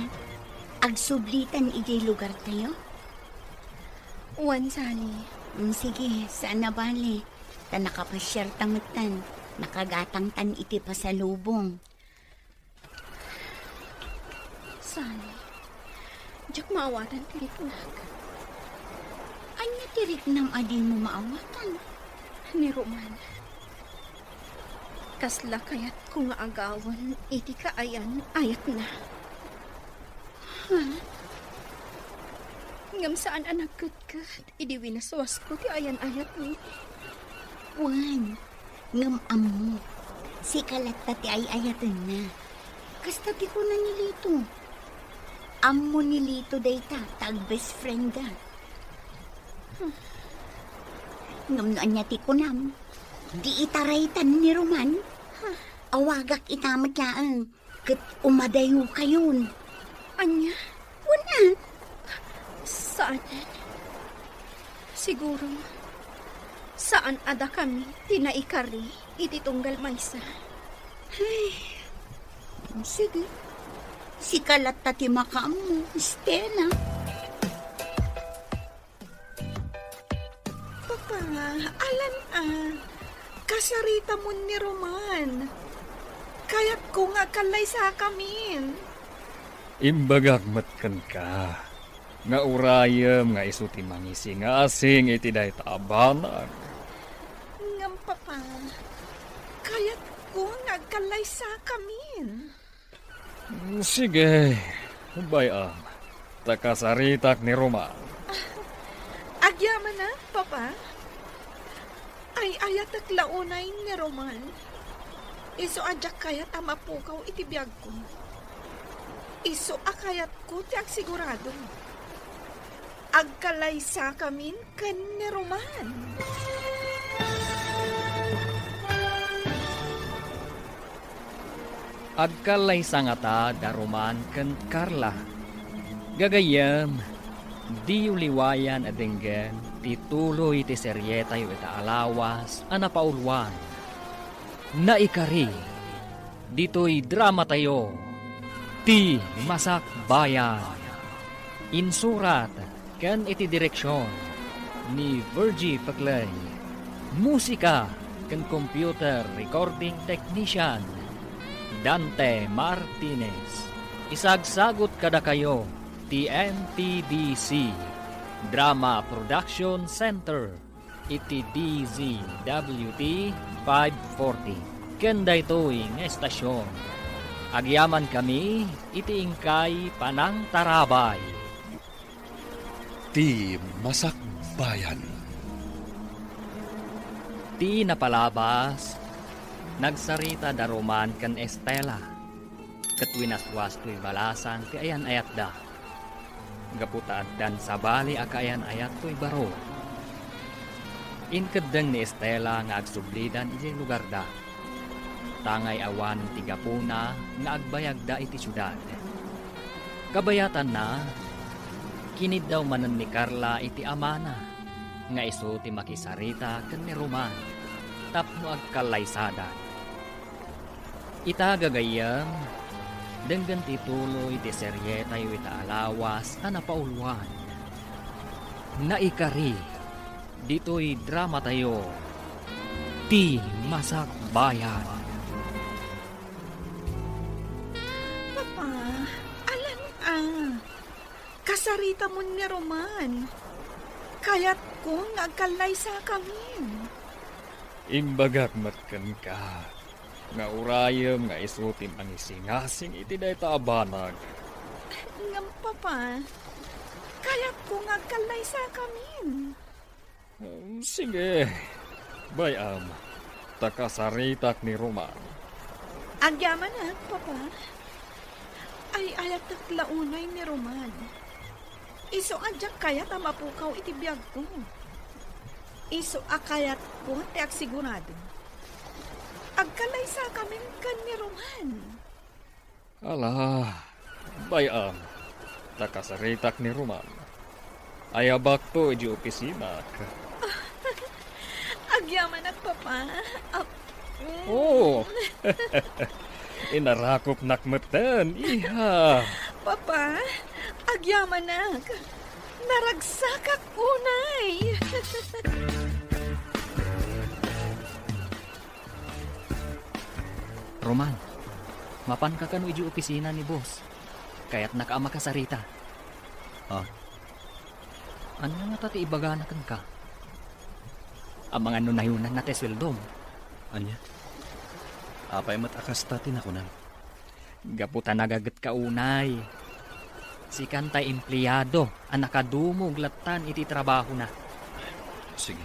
Agsublitan idiay lugartayo? Wen, Sally. Mm, sige, saan a bale. Ta nakapasiarta metten, nakagatangtan iti pasalubong. Sally, diak maawatan ti riknak. Ania ti riknam a dimo maawatan? Ni Roman. Kasla kayatko nga agawen iti kaayan-ayatna. Ha? Ngem saan a nagketket idi winaswasko ti ayan-ayatmi. Wen, ngem ammok, sika latta ti ay-ayatenna. Kasta ti kuna ni Lito. Ammo ni Lito dayta, ta ag-best friend da. Hmm. Ngem no ania ti kunam, di itaraytan ni Roman. Awagak ita met laeng, ket umadayokayon. Ania? Wen a? Saan. Siguro, saan a dakami ti naikari iti tunggal maysa. Ay, sige. Sika latta ti makaammo, Stella. Papa, alan a. Kasaritamon ni Roman. Kayatko nga agkallaysakamin. Imbagak met kenka nga urayem nga isu ti mangisingasing iti dayta a banag. Ngem, Papa, kayatko nga agkallaysakamin. Sige, bay-am, ta kasaritak ni Roman. Agyamanak, Papa. Ay-ayatek la unay ni Roman. Isu a diak kayat a mapukaw iti biagko. Isu a kayatko ti agsigurado. Agkallaysakamin ken ni Roman. Agkallaysa ngata da Roman ken Carla. Gagayyem, diyo liwayan a denggen ti tuloy ti serietayo ita a lawas a napauluan. Naikari ditoy dramatayo, Ti Masakbayan. Insurat ken iti direksion ni Virgie Peclay. Musika ken computer recording technician, Dante Martinez. Isagsagut kadakayo ti M P D C Drama Production Center iti D Z W T five forty. Ken daytoy nga estasion, agyamankami iti inkay panangtarabay. Ti Masakbayan. Ti napalabas, nagsarita da Roman ken Estela, ket winaswas toy balasang ti ayan-ayatda. Gapu ta addan sabali a kaayan-ayat toy baro. Inkeddeng ni Estela nga agsublidan idiay lugarda. Tangay awan ti gapuna nga agbayagda iti siudad. Kabayatanna, kiniddaw manen ni Carla iti amana nga isu ti makisarita ken ni Roman tapno agkallaysadan. Ita gagayyem, denggen ti tuloy ti serietayo ita a lawas a napauluan. Naikari ditoy dramatayo, Ti Masakbayan. Papa, alan a. Kasaritamon ni Roman. Kayatko nga agkallaysakamin. Imbagak met kenka nga urayem nga isu ti mangisingasing iti dayta a banag. Ngem, Papa, kayatko nga agkallaysakamin. Um, sige. Bay-am, ta kasaritak ni Roman. Agyamanak, Papa. Ay-ayatek la unay ni Roman. Isu a diak kayat a mapukaw iti biagko. Isu a kayatko ti agsigurado. Agkallaysakamin ken ni Roman. Ala, bay-am, ta kasaritak ni Roman. Ayabakto idiay opisinak. Agyamanak, Papa. Ap-, mm. Oo. Inarakopnak metten, iha. Papa, agyamanak. Naragsakak unay. Roman, mapanka kano idiay opisina ni boss. Kayatnaka a makasarita. Ah? Ania ngata ti ibagana kenka? Amangan no nayunanna ti sueldom. Ania? Apay met a kasta ti nakunam? Gapu ta nagagetka unay. Sikan tay empleado a nakadumog lattan iti trabahona. Sige.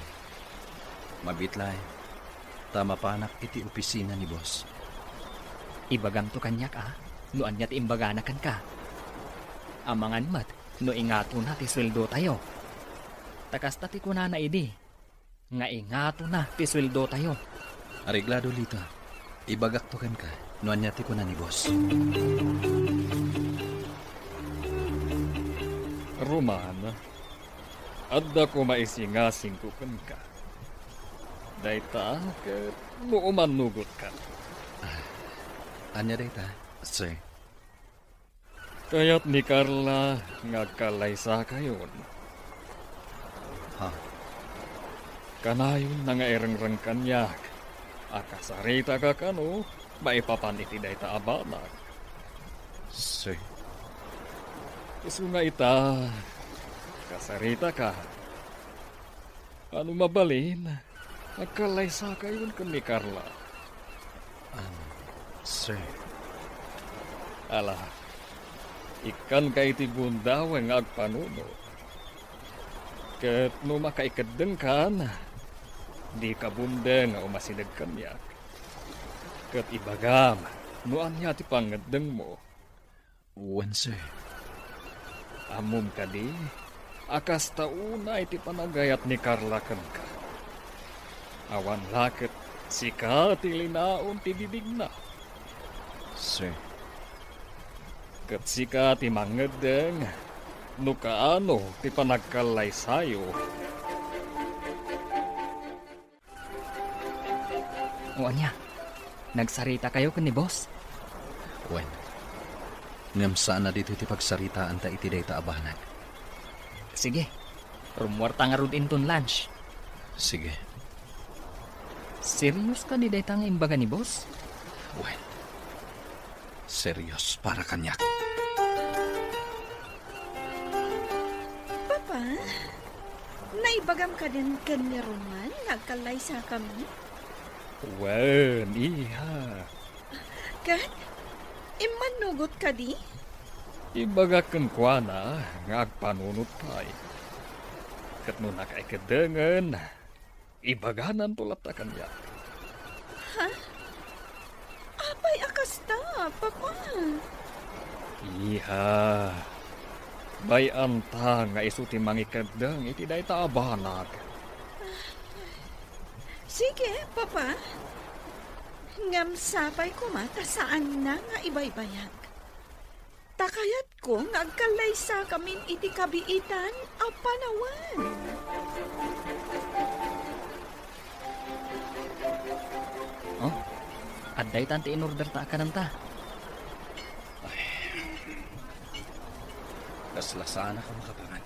Mabiit laeng, ta mapanak iti opisina ni boss. Ibagamto kaniak, a? no ania ti imbagana kenka. Amangan met no ingatona ti sueldotayo. Ta kasta ti kunana idi, nga ingatona ti sueldotayo. Areglado, Lito. Ibagakto kenka no ania ti kuna ni boss. Roman, adda koma isingasingko kenka. Dayta ket no umannugotkan. Ah, ania dayta, sir? Kayat ni Carla nga agkallaysakayon. Ha? Kanayonna nga irengreng kaniak a kasaritaka kano maipapan iti dayta a banag. Sir. Isu nga ita, kasaritaka. Ano mabalin, agkallaysakayon ken ni Carla. Ano, sir? Ala, ikkanka iti bundaw nga agpanunot. Ket no makaikeddengkan, dika bundeng nga umasideg kaniak. Ket ibagam no ania ti pangngeddengmo. Wen, sir. Ammom kadi a kasta unay ti panagayat ni Carla kenka? Awan la ket sika ti linaon ti bibigna. Sir. Ket sika ti mangngeddeng no kaano ti panagkallaysayo. O ania, nagsaritakayo ken ni boss? Wen. Ngem saan a ditoy ti pagsaritaanta iti dayta a banag. Sige, rummuarta ngarud inton lunch. Sige. Serious kadi dayta nga imbaga ni boss? Wen. Serious para kaniak. Papa, naibagam kadin ken ni Roman nga agkallaysakami? Wen, iha. Ket immannugot kadi? Ibagak kenkuana nga agpanunot pay. Ket no nakaikedengen, ibagananto latta kaniak. Ha? Apay a kasta, Papa? Iha, bay-anta nga isu ti mangikeddeng iti dayta a banag. Sige, Papa. Ngem sapay koma ta saanna nga ibaybayag. Ta kayatko nga agkallaysakamin iti kabiitan a panawen. Oh, adda itan ti in-order ta a kananta. Ay. Kasla saanak a makapangan.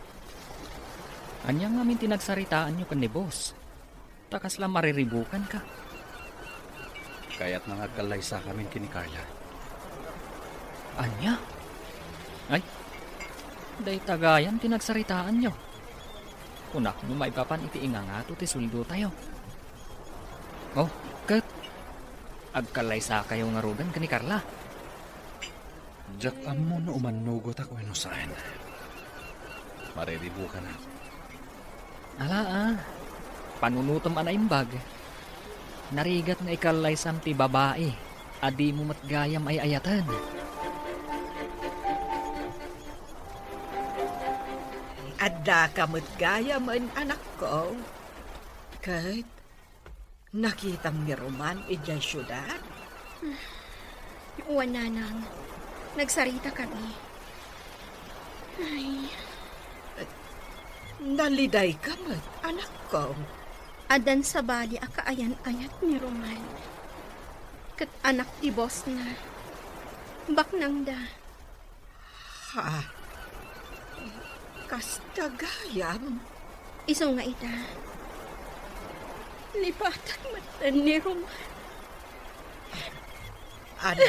Ania ngamin ti nagsaritaanyo ken ni boss? Ta kasla mariribukanka. Kayatna nga agkallaysakamin ken ni Carla. Ania? Ay, dayta gayam ti nagsaritaanyo. Kunak no maipapan iti ingangato ti sueldotayo. Oh, ket agkallaysakayo ngaruden ken ni Carla? Diak ammo no umannugotak wenno saan. Mariribukanak. Ala, a. Panunotem a naimbag. Narigat nga ikallaysam ti babai a dimo met gayam ay-ayaten. Addaka met gayamen, anakko. Ket nakitam ni Roman idiay siudad? Wen, nanang. Nagsarita kami. Ay. Nalidayka met, anakko. Addan sabali a kaayan-ayat ni Roman. Ket anak ti boss na. Baknangda. Ha? Kasta gayam? Isu nga ita, lipatak met ni Roman. Ada.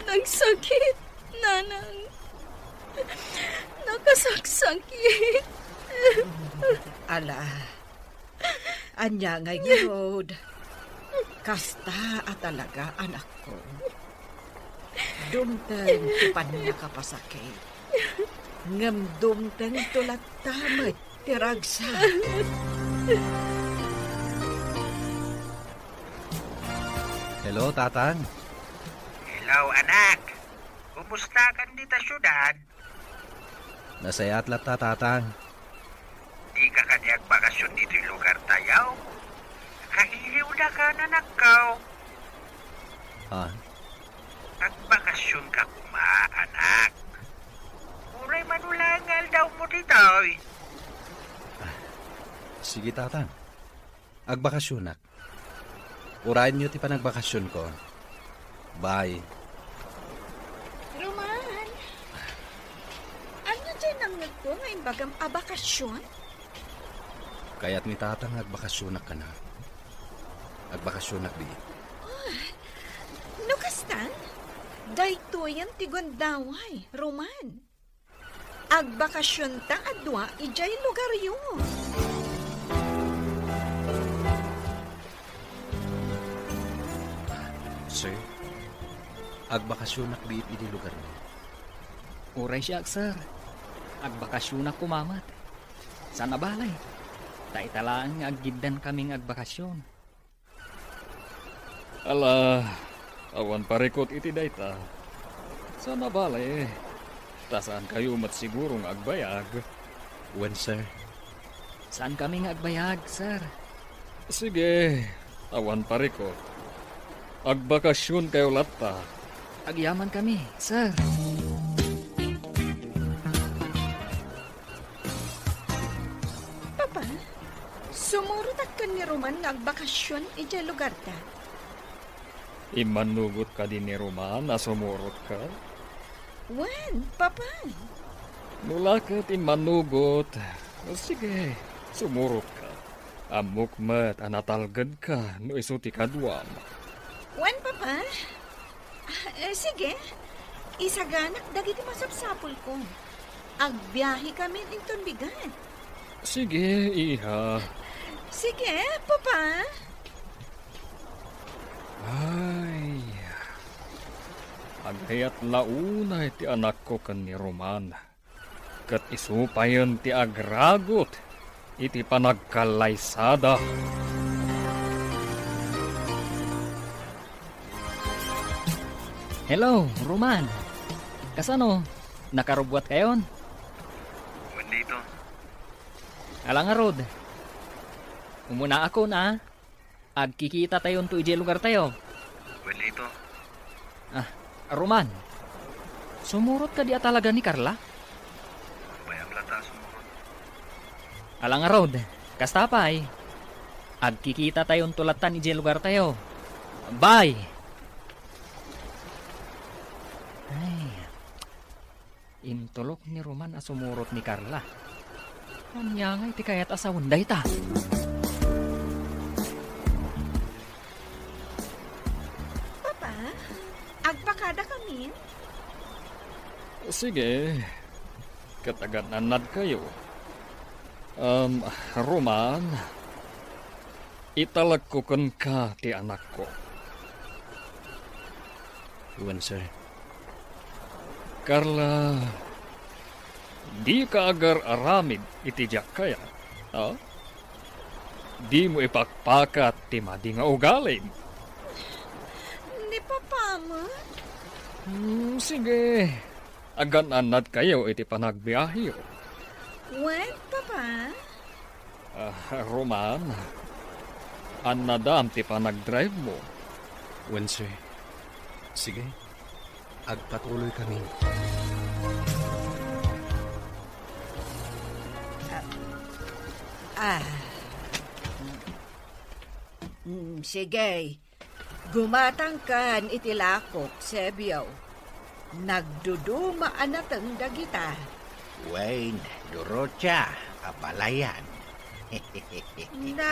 Nagsakit, nanang. Nakasaksakit. Ala. Ania ngay ngarud? Kasta a talaga, anakko. Dumteng ti pannakapasakit. Ngem dumtengto latta met ti ragsak. Hello, Tatang. Hello, anak. Kumustakan dita siudad? Nasayaat latta, Tatang. Dika kadi agbakasyon ditoy lugartayo? Kailiwdaka, anakko. Ha? Agbakasyon ka koma, anak. Uray mano laeng nga aldawmo ditoy. Ah, sige, Tatang. Agbakasyonak. Urayenyo ti panagbakasyonko. Bye. Roman, ania diay nangngegko nga imbagam a bakasyon? Kayat ni Tatang nga agbakasyonak kana. Agbakasyonak biit. Oh, no kastan, daytoyen ti gundaway, Roman. Agbakasyonta a dua idiay lugaryo. Sir, agbakasyonak biit idi lugarmi. Uray siak, sir. Agbakasyonak koma met. Saan a bale. Ta ita laeng nga aggiddan kaming agbakasyon. Ala, awan parikut iti dayta. Saan a bale, ta saankayo met siguro nga agbayag. Wen, sir. Saankami nga agbayag, sir. Sige, awan parikut. Agbakasyonkayo latta. Agyamankami, sir. Papa, sumurotak ken ni Roman nga agbakasyon idiay lugarta. Immanugot kadi ni Roman a sumurotka? Wen, Papa. No la ket immanugot, sige, sumurotka. Ammok met a natalgedka no isu ti kaduam. Wen, Papa. Ah, eh, sige. Isaganak dagiti masapsapulko. Agbiahekamin inton bigat. Sige, iha. Sige, Papa. Ay, agayat la unay ti anakko ken ni Roman. Ket isu payen ti agragut iti panagkallaysada. Hello, Roman. Kasano? Nakarubbuatkayon? Wen dayta. Ala ngarud. Umunaakon, a. Agkikitatayon to idiay lugartayo. Wen dayta. Ah, Roman, sumurot kadi a talaga ni Carla? Bayam latta a sumurot. Ala ngarud, kasta pay. Agkikitatayon to lattan idiay lugartayo. Bye! Ay, intulok ni Roman a sumurot ni Carla. Ania ngay ti kayat a sawen dayta? Papa, agpakadakamin? Sige, ket agan-annadkayo. Um, Roman, italekko kenka ti anakko. Wen, sir. Carla, dika agar-aramid iti diak kayat, a? Dimo ipakpakat ti madi nga ugalim. Ni Papa met? Hmm, sige. Agan-annadkayo iti panagbiaheyo. Wen, Papa? Ah, Roman, annadam ti panagdrive mo. Wen, sir. Sige, agpatuloy kami. Ah. Mm, sige. Gumatangkan iti lakok, Sebio. Nagduduma a nateng dagita. Wen, Dorotia, abalayan. Na,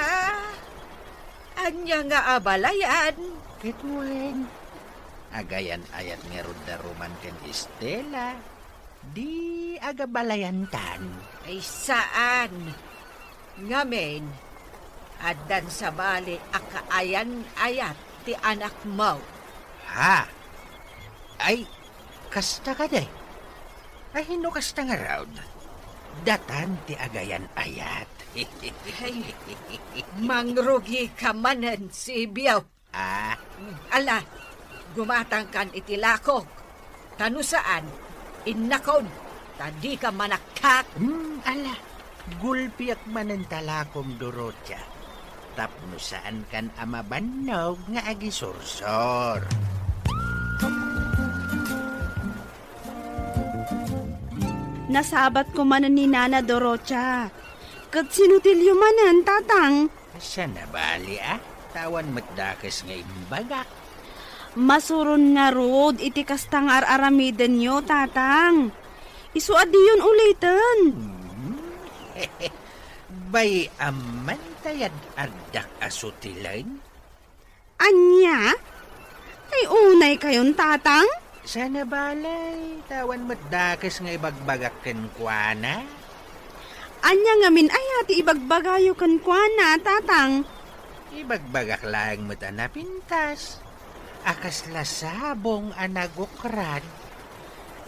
ania nga abalayan? Ket wen, agayan-ayat ngarud da Roman ken Estela. Di agabalayantan. Ay, saan. Ngamin, addan sabali a kaayan-ayat ti anakmo. Ha? Ay, kasta kadi? Ay, no kasta ngarud, datan ti agayan-ayat. Ay, mangrugika manen, Sibio. Ah. Ala, gumatangkan iti lakok. Ta no saan, innakon, ta dika manaktak. Hmm, ala, gulpiak manen talakom, Dorotia. Tapno saankan a mabannog nga agisursor. Nasabatko manen ni Nana Dorotia. Ket sinutilyo manen, Tatang? Saan a bali, a? Ta awan met dakes nga imbagak. Masuron ngarud iti kasta nga ar-aramidenyo, Tatang. Isu a diyon uliten. Hmm. Bay-am man ta yad-addak a sutilen? Ania? Ay, unay kayon, Tatang? Saan a bali, ta awan met dakes nga ibagbagak kenkuana. Ania ngamin aya ti ibagbagayo kenkuana, Tatang? Ibagbagak laeng met a napintas, a kasla sabong a nagukrad.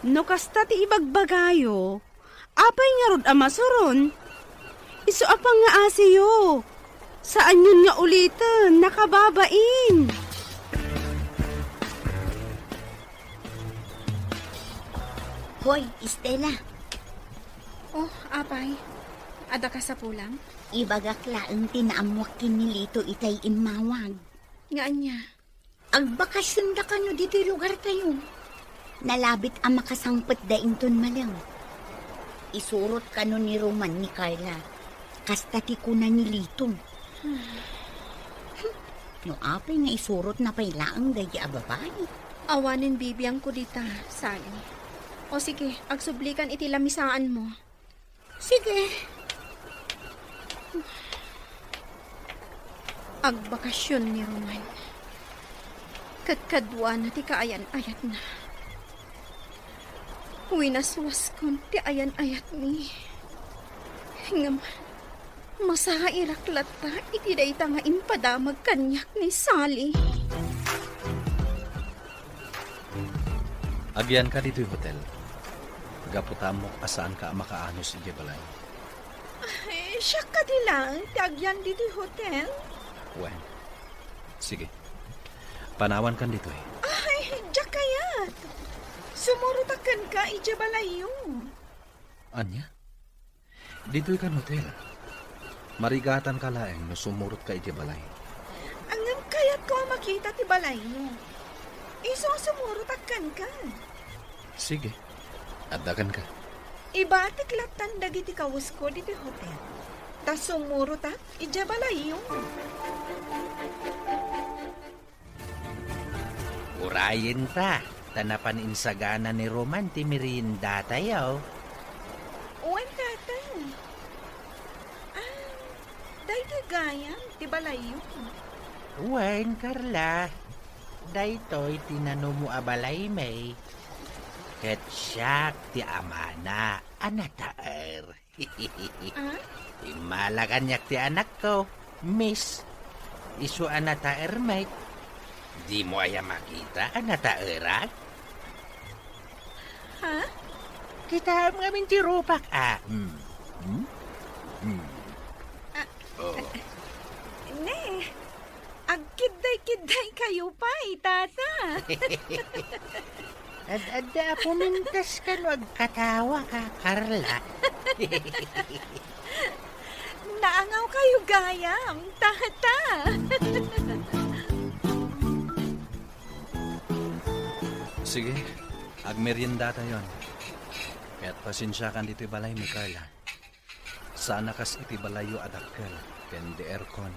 No kasta ti ibagbagayo, apay ngarud a masuron? Isu a pangngaasiyo. Saanyon nga uliten, nakababain. Hoy, Estela. Oh, apay. Adda kasapulam? Ibagak laeng ti naammoak ken ni Lito itay immawag. Nga ania? Agbakasionda kano ditoy lugartayo. Nalabit a makasangpetda inton malem. Isurot kano ni Roman ni Carla. Kasta ti kuna ni Lito. No apay nga isurotna pay laeng daydi a babai? Awanen bibiangko dita, Sally. O sige, agsublikan iti lamisaanmo. Sige. Agbakasion ni Roman. Ket kaduana ti kaayan-ayatna. Winaswaskon ti ayan-ayatmi. Ngem masairak latta iti dayta nga impadamag kaniak ni Sally. Agyanka ditoy hotel. Gapu ta ammok a saanka a makaanus idiay balay. Ay, siak kadi laeng ti agyan ditoy hotel? Wen. Sige. Panawankan ditoy. Ay, diak kayat. Sumurotak kenka idiay balayyo. Ania? Ditoy kan hotel. Marigatanka laeng no sumurotka idiay balay. Ngem kayatko a makita ti balayyo. Isu a sumurotak kenka. Sige. Adda kenka. Ibatik lattan dagiti kawesko ditoy hotel. Ta sumurotak idiay balayyo. Urayenta, ta napan insagana ni Roman ti meriendatayo. Wen, Tatang. Ah, daytoy gayam ti balayyo. Wen, Carla. Daytoy ti nanumo a balaymi. Ket siak ti amana a nataer. Ah? Immala kaniak ti anakko, Miss. Isu a nataer met. Dimo aya makita a nataerak? Ha? Kitaem ngamin ti rupak, a. Hmm. Hmm? Hmm. Ah, oh. Ne. Agkidday-kidday kayo pay, Tata. Ad-adda a pumintas kano agkatawa ka, Carla. Naangaw kayo gayam, Tata. Sige, agmeriendatayon. Ket pasensiakan ditoy balaymi, Carla. Saan a kas iti balayyo a dakkel ken di aircon.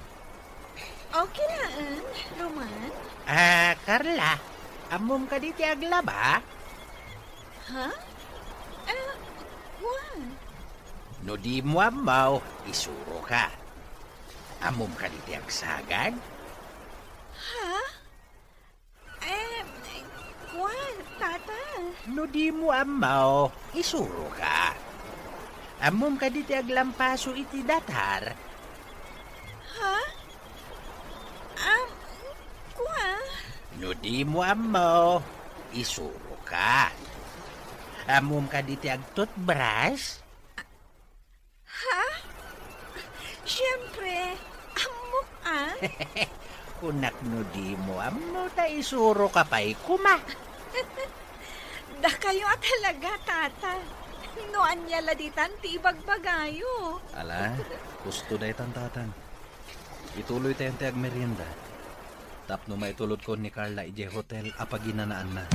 Okay laeng, Roman. Ah, Carla, ammom kadi ti aglaba? Ha? Ah, kuan. No dimo ammo, isuroka. Ammom kadi ti agsagad? Ha? Eh, kuan, Tata. No dimo ammo, isuroka. Ammom kadi ti aglampaso iti datar? Ha? Am, kua? No dimo ammo, isuroka. Ammom kadi ti agtoothbrush? Ha? Siyempre, ammok a. Kunak no dimo ammo ta isuroka pay koma. Dakayo a talaga, Tata. No ania la ditan ti ibagbagayo? Ala, husto daytan, Tatang. Ituloytayon ti agmerienda tapno maitulodkon ni Carla idiay hotel a paginanaanna.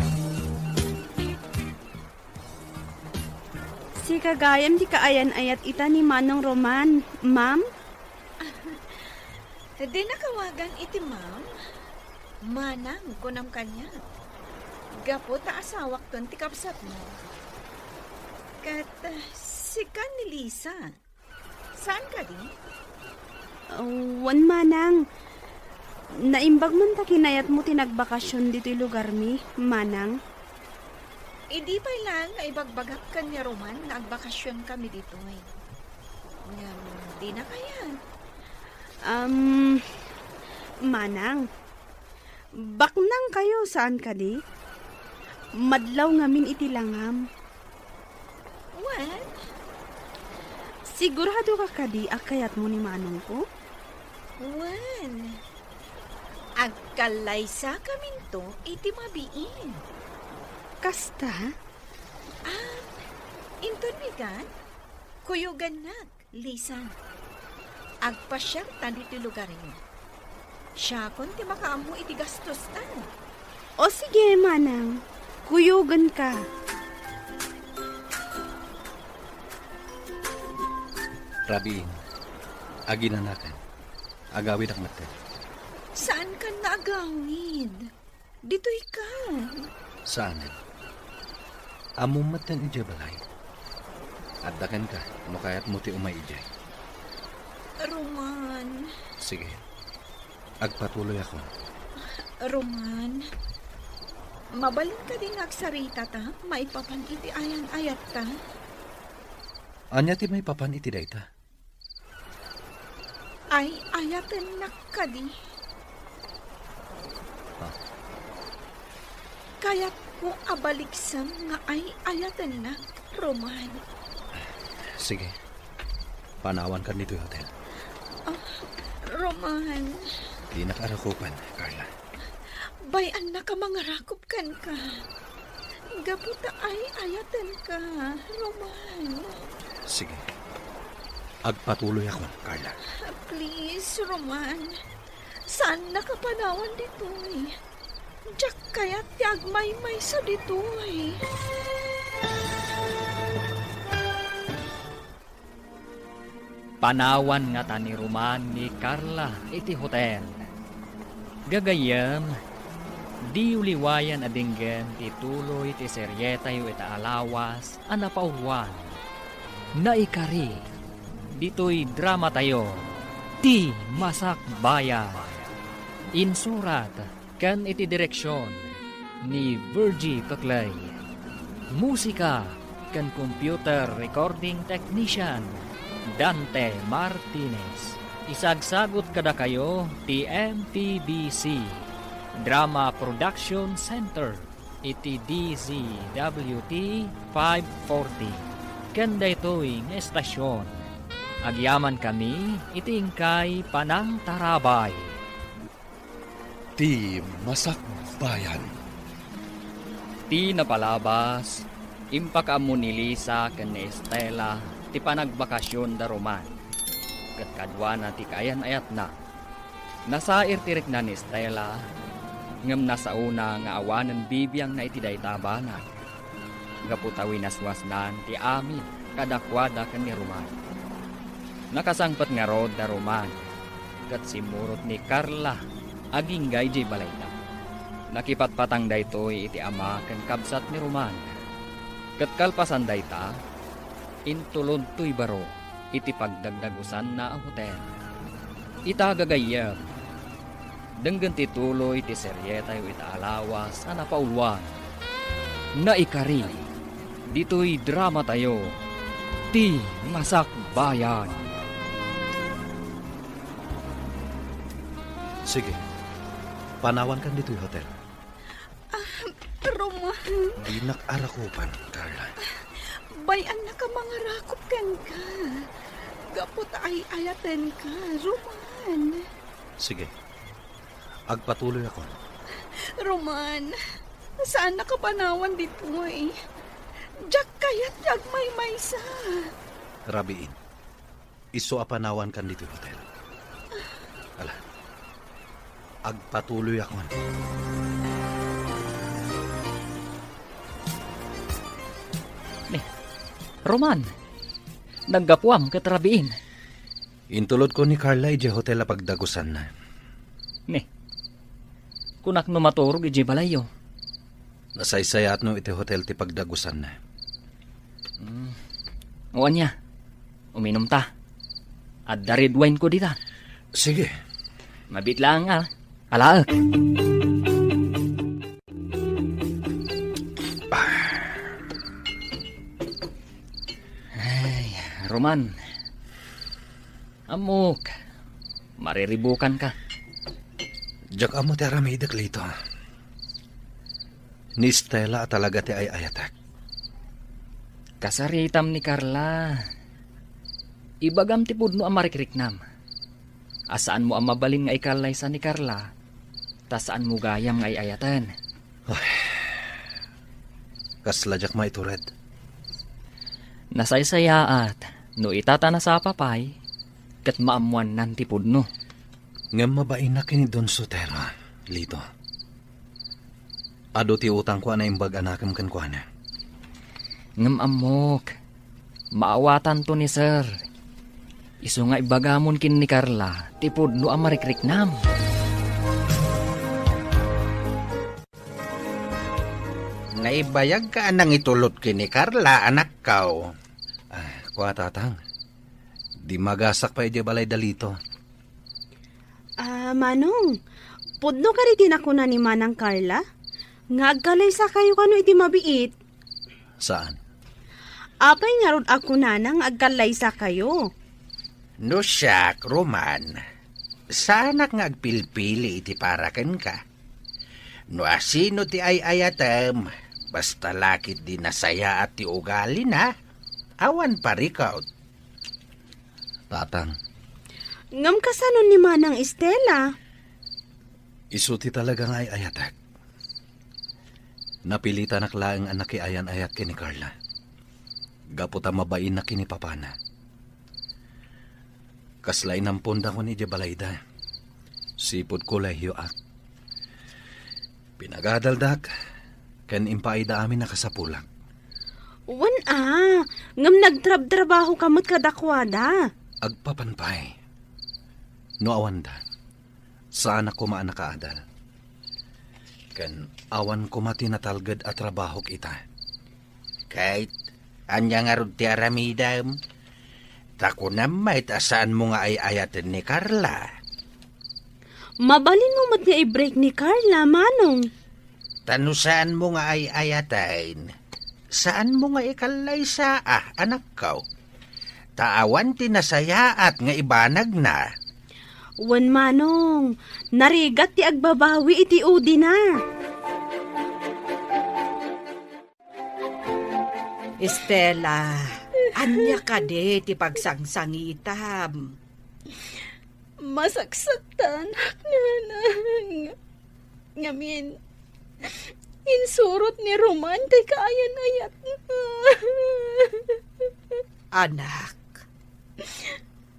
Sika gayam ti kaayan-ayat ita ni Manong Roman, ma'am? Dina awagan iti ma'am. Manang, kunam kaniak. Gapu ta asawakton ti kabsatmo. Ket, ah, sika ni Lisa. Saan kadi? Wen, Manang. Naimbag man ta kinayatmo ti nagbakasyon ditoy lugarmi, Manang. Idi pay laeng nga ibagbagak ken ni Roman nga agbakasyonkami ditoy. Ngem dina kayat. Um, Manang, baknang kayo, saan kadi? Madlaw ngamin iti langam. Wen? Sigurado ka kadi a kayatmo ni manongko? Wen. Agkallaysakaminto iti mabiin. Kasta? Ah, inton bigat, kuyogannak, Lisa. Agpasiarta ditoy lugaryo. Siakon ti makaammo iti gastosta. O sige, Manang. Kuyoganka. Rabiin, aginanakan. Agawidak metten. Saankan nga agawid? Ditoy ka. Saanen. Ammom metten idiay balay. Adda kenka no kayatmo ti umay idiay. Roman. Sige. Agpatuloyakon. Roman, mabalin kadi nga agsaritata maipapan iti ayan-ayatta? Ania ti maipapan iti dayta? Ay-ayatennak kadi. Ah. Kayatko a baliksem nga ay-ayatennak, Roman. Sige. Panawankan ditoy hotel. Ah, Roman. Dinak arakupan, Carla. Bay-annak a mangarakop kenka. Gapu ta ay-ayatenka, Roman. Sige. Agpatuloyakon, Carla. Please, Roman. Saannak a panawan ditoy. Diak kayat ti agmaymaysa ditoy. Panawan ngata ni Roman ni Carla iti hotel. Gagayyem, diyo liwayan a denggen ti tuloy ti serietayo ita a lawas a napauluan. Naikari, ditoy dramatayo, Ti Masakbayan. Insurat ken iti direksion ni Virgie Peclay. Musika ken computer recording technician, Dante Martinez. Isagsagut kadakayo ti M P B C Drama Production Center iti D Z W T five forty. Ken daytoy nga estasion, agyamankami iti inkay panangtarabay. Ti Masakbayan. Ti napalabas, impakaammo ni Lisa ken ni Estela ti panagbakasion da Roman, ket kaduana ti kaayan-ayatna. Nasair ti rikna ni Estela, ngem nasaona nga awanen bibiangna iti dayta a banag. Gapu ta winaswasnan ti amin kadakuada ken ni Roman. Nakasangpet ngarud da Roman ket simmurot ni Carla agingga idiay balayda. Nakipatpatang daytoy iti ama ken kabsat ni Roman. Ket kalpasan dayta, intulod toy baro iti pagdagdagusanna a hotel. Ita gagayyem, denggen ti tuloy ti serietayo ita a lawas a napauluan. Naikari, ditoy dramatayo, Ti Masakbayan. Sige, panawankan ditoy hotel. Ah, Roman. Dinak arakupan, Carla. Bay-annak a mangarakop kenka. Gapu ta ay-ayatenka, Roman. Sige. Agpatuloyakon. Roman, Saannak a panawan ditoy. Diak kayat ti agmaymaysa. Rabiin, isu a panawankan ditoy hotel. Ala, agpatuloyakon. Ni, Roman, naggapuam ket rabiin. Intulodko ni Carla idiay hotel a pagdagusanna. Ni, kunak no maturog idiay balayyo. Nasaysayaatno iti hotel ti pagdagusanna. Mm. O ania, uminumta. Adda red wine ko dita. Sige. Mabiit laeng, ah. Alaek. Ay, Roman. Ammok, mariribukanka. Diak ammo ti aramidek, Lito. Ni Stella a talaga ti ay-ayatek. Kasaritam ni Carla. Ibagam ti pudno a marikriknam. A saanmo a mabalin nga ikallaysa ni Carla, ta saanmo gayam nga ay-ayaten. Ay, kasla diak maitured. Nasaysayaat no ita ta nasapa pay, ket maammoannan ti pudno. Ngem mabainnak ken ni Don Sotero, Lito. Adu ti utangko a naimbag a nakem kenkuana. Ngem ammok, maawatanto ni Sir. Isu nga ibagamon ken ni Carla ti pudno a marikriknam. Naibayagka a nangitulod ken ni Carla, anakko. Ah, kua, Tatang. Dimmagasak pay idiay balay da Lito. Ah, Manong, pudno kadi ti nakuna ni Manang Carla? Nga agkallaysakayo kano iti mabiit? Saan? Apay ngarud a kunana nga agkallaysakayo? No siak, Roman, saanak nga agpilpili iti para kenka. No asino ti ay-ayatem, basta la ketdi nasayaat ti ugalina, awan parikut. Tatang. Ngem kasano ni Manang Estela? Isu ti talaga nga ay-ayatek. Napilitanak laeng a nakiayan-ayat ken ni Carla. Gapu ta mabainna ken ni papana. Kasla inamponda ken idiay balayda. Sipud kolehioak. Pinagadaldak, ken impaayda amin a kasapulak. Wen a, ngem nagtrabtrabahoka met kadakuada. Agpapan pay. No awanda, saanak koma a nakaadal. Ken awan koma ti natalged a trabahok ita. Kayat, ania ngarud ti aramidem? Ta kunam met a saanmo nga ay-ayaten ni Carla. Mabalinmo met nga i-break ni Carla, Manong. Ta no saanmo nga ay-ayaten, saanmo nga ikallaysa, anakko. Ta awan ti nasayaat nga ibanagna. Wen, Manong, narigat ti agbabawi iti udina. Estela, ania kadi ti pagsangsangitam? Masaksaktanak, Nanang. Ngamin, insurot ni Roman ti kaayan-ayatna. Anak.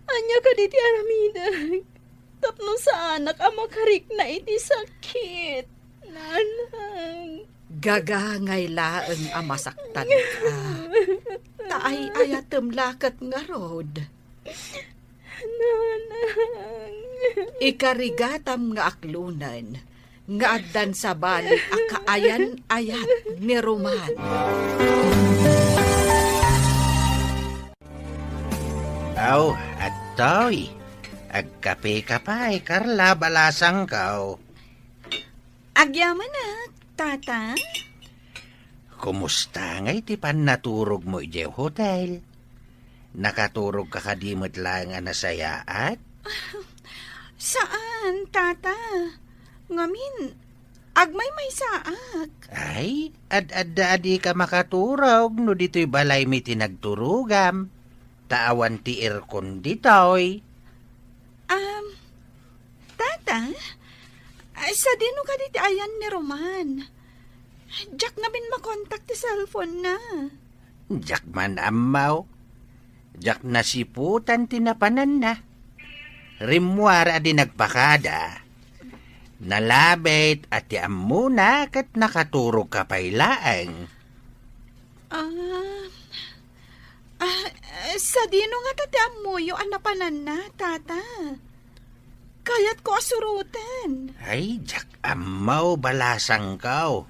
Ania kadi ti aramidek? Tapno saanak a makarikna iti sakit, Nanang. Gagangay laeng a masaktanka. Ta ay-ayatem la ket ngarud. Nanang. Ikarigatam nga aklonen nga addan sabali a kaayan-ayat ni Roman. Aw, adtoy. Agkapeka pay, Carla, balasangko. Agyamanak, Tata. Kumusta ngay ti pannaturogmo idiay hotel? Nakaturogka kadi met laeng a nasayaat? Saan, Tata. Ngamin, agmaymaysaak. Ay, ad-adda a dika makaturog no ditoy balaymi ti nagturogam. Ta awan ti aircon ditoy. Um, Tata, ay, sadino kadi ti ayan ni Roman? Diak ngamin makontak ti cellphone na. Diak man ammo. Diak nasiputan ti napananna. Rimmuar a di nagpakada. Nalabit a ti ammona ket nakaturogka pay laeng. Ah, ah, sadino ngata ti ammoyo a napananna, Tata? Kayatko a suroten. Ay, diak ammo, balasangko.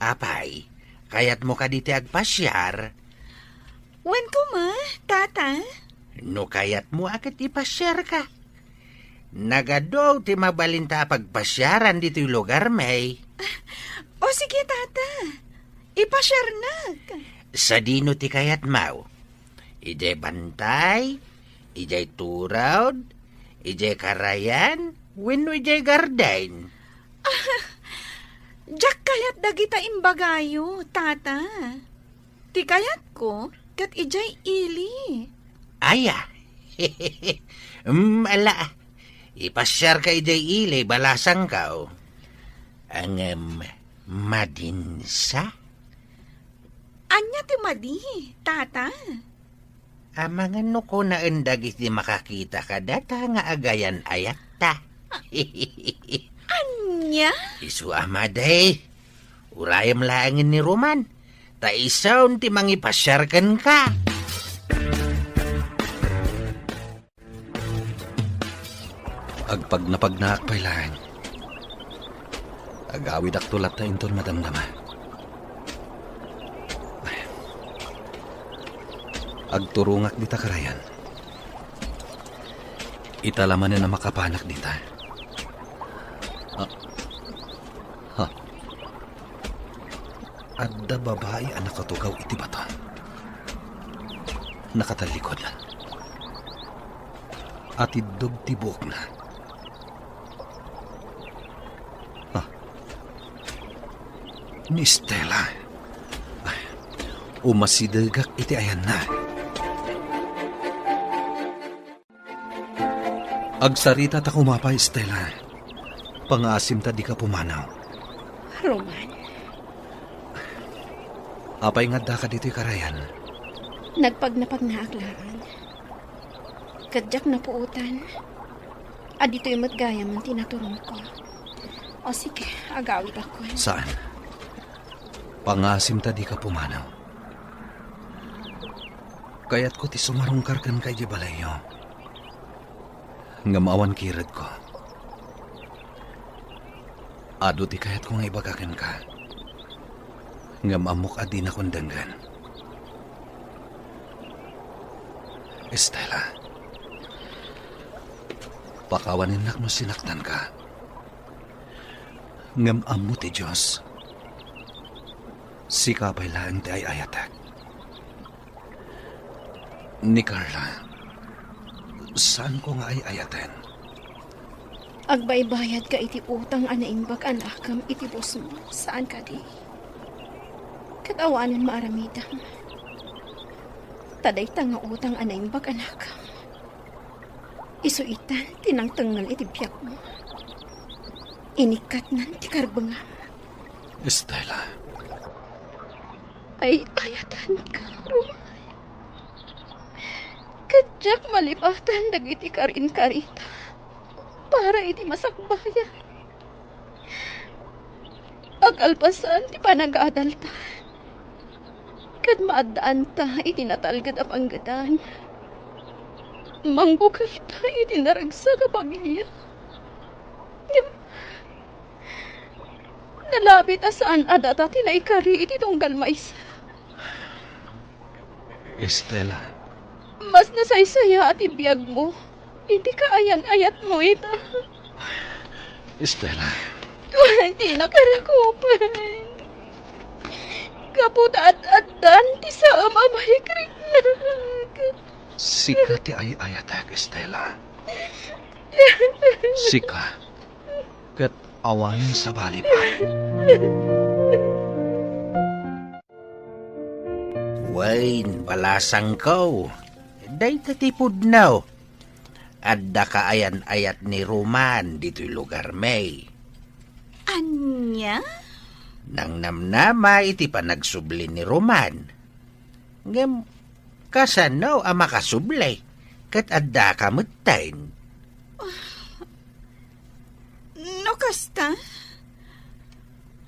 Apay, kayatmo kadi ti agpasiar? Wen koma, Tata. No kayatmo a ket ipasiarka. Nagadu ti mabalinta a pagpasiaran ditoy lugarmi. O sige, Tata. Ipasiarnak. Sadino ti kayatmo? Idiay bantay, idiay turod, idiay karayan, wenno idiay garden? Diak kayat dagita imbagayo, Tata. Ti kayatko, ket idiay ili. Aya. Mm, ala. Ipasiarka idiay ili, balasangko. Ngem, madinsa? Ania ti madi, Tata? Amangan no kunaen dagiti makakita kadata nga agayan-ayatta. Ania? Isu a madi. Urayem laengen ni Roman, ta isun ti mangipasiar kenka. Agpagnapagnaak pay laeng. Agawidakto latta inton madamdama. Agturongak dita karayan. Ita la manen a makapanak dita. Ah. Ha. Adda babai a nakatugaw iti bato. Nakatallikod. Atiddog ti buokna. Ah. Ni Stella. Ay, umasidegak iti ayanna. Agsarita ta kumapay, Stella. Pangaasim ta dika pumanaw. Roman. Apay nga addaka ditoy karayan? Nagpagnapagnaak laeng. Ket diak napuotan a ditoy met gayamen ti naturongko. O sige, agawidakon. Saan? Pangaasim ta dika pumanaw. Kayatko ti sumarungkar kenka idiay balayyo. Ngem awan kiredko. Adu ti kayatko nga ibaga kenka. Ngem ammok a dinakon denggen. Stella, pakawanennak no sinaktanka. Ngem ammo ti Dios, sika pay laeng ti ay-ayatek. Ni Carla, saanko nga ay-ayaten. Agbaybayadka iti utang a naimbag a naakem iti busmo, saan kadi? Ket awanen maaramidem. Ta dayta nga utang a naimbag a naakem, isu itan ti nangtengngel iti biagmo. Inikkatnan ti karbengam. Stella. Ay-ayatenka, Roman. Ket diak malipatan dagiti karinkarita para iti masakbayan. Akalpasan ti panagadalta, ket maaddaanta iti natalged a panggedan. Mangbukelta iti naragsak a pamilya. Ngem nalabit a saan a data ti naikari iti tunggal maysa. Estela. Mas nasaysayaat ti biagmo iti kaayan-ayatmo ita. Estela. Dinak rakupen. Gapu ta ad-addan ti saam a maikriknak. Sika ti ay-ayatek, Estela. Sika. Ket awan sabali pay. Wen, balasangko, dayta ti pudno. Adda kaayan-ayat ni Roman ditoy lugarmi. Ania? nangnamnama iti panagsubli ni Roman. Ngem kasano a makasubli ket addaka metten? No kasta,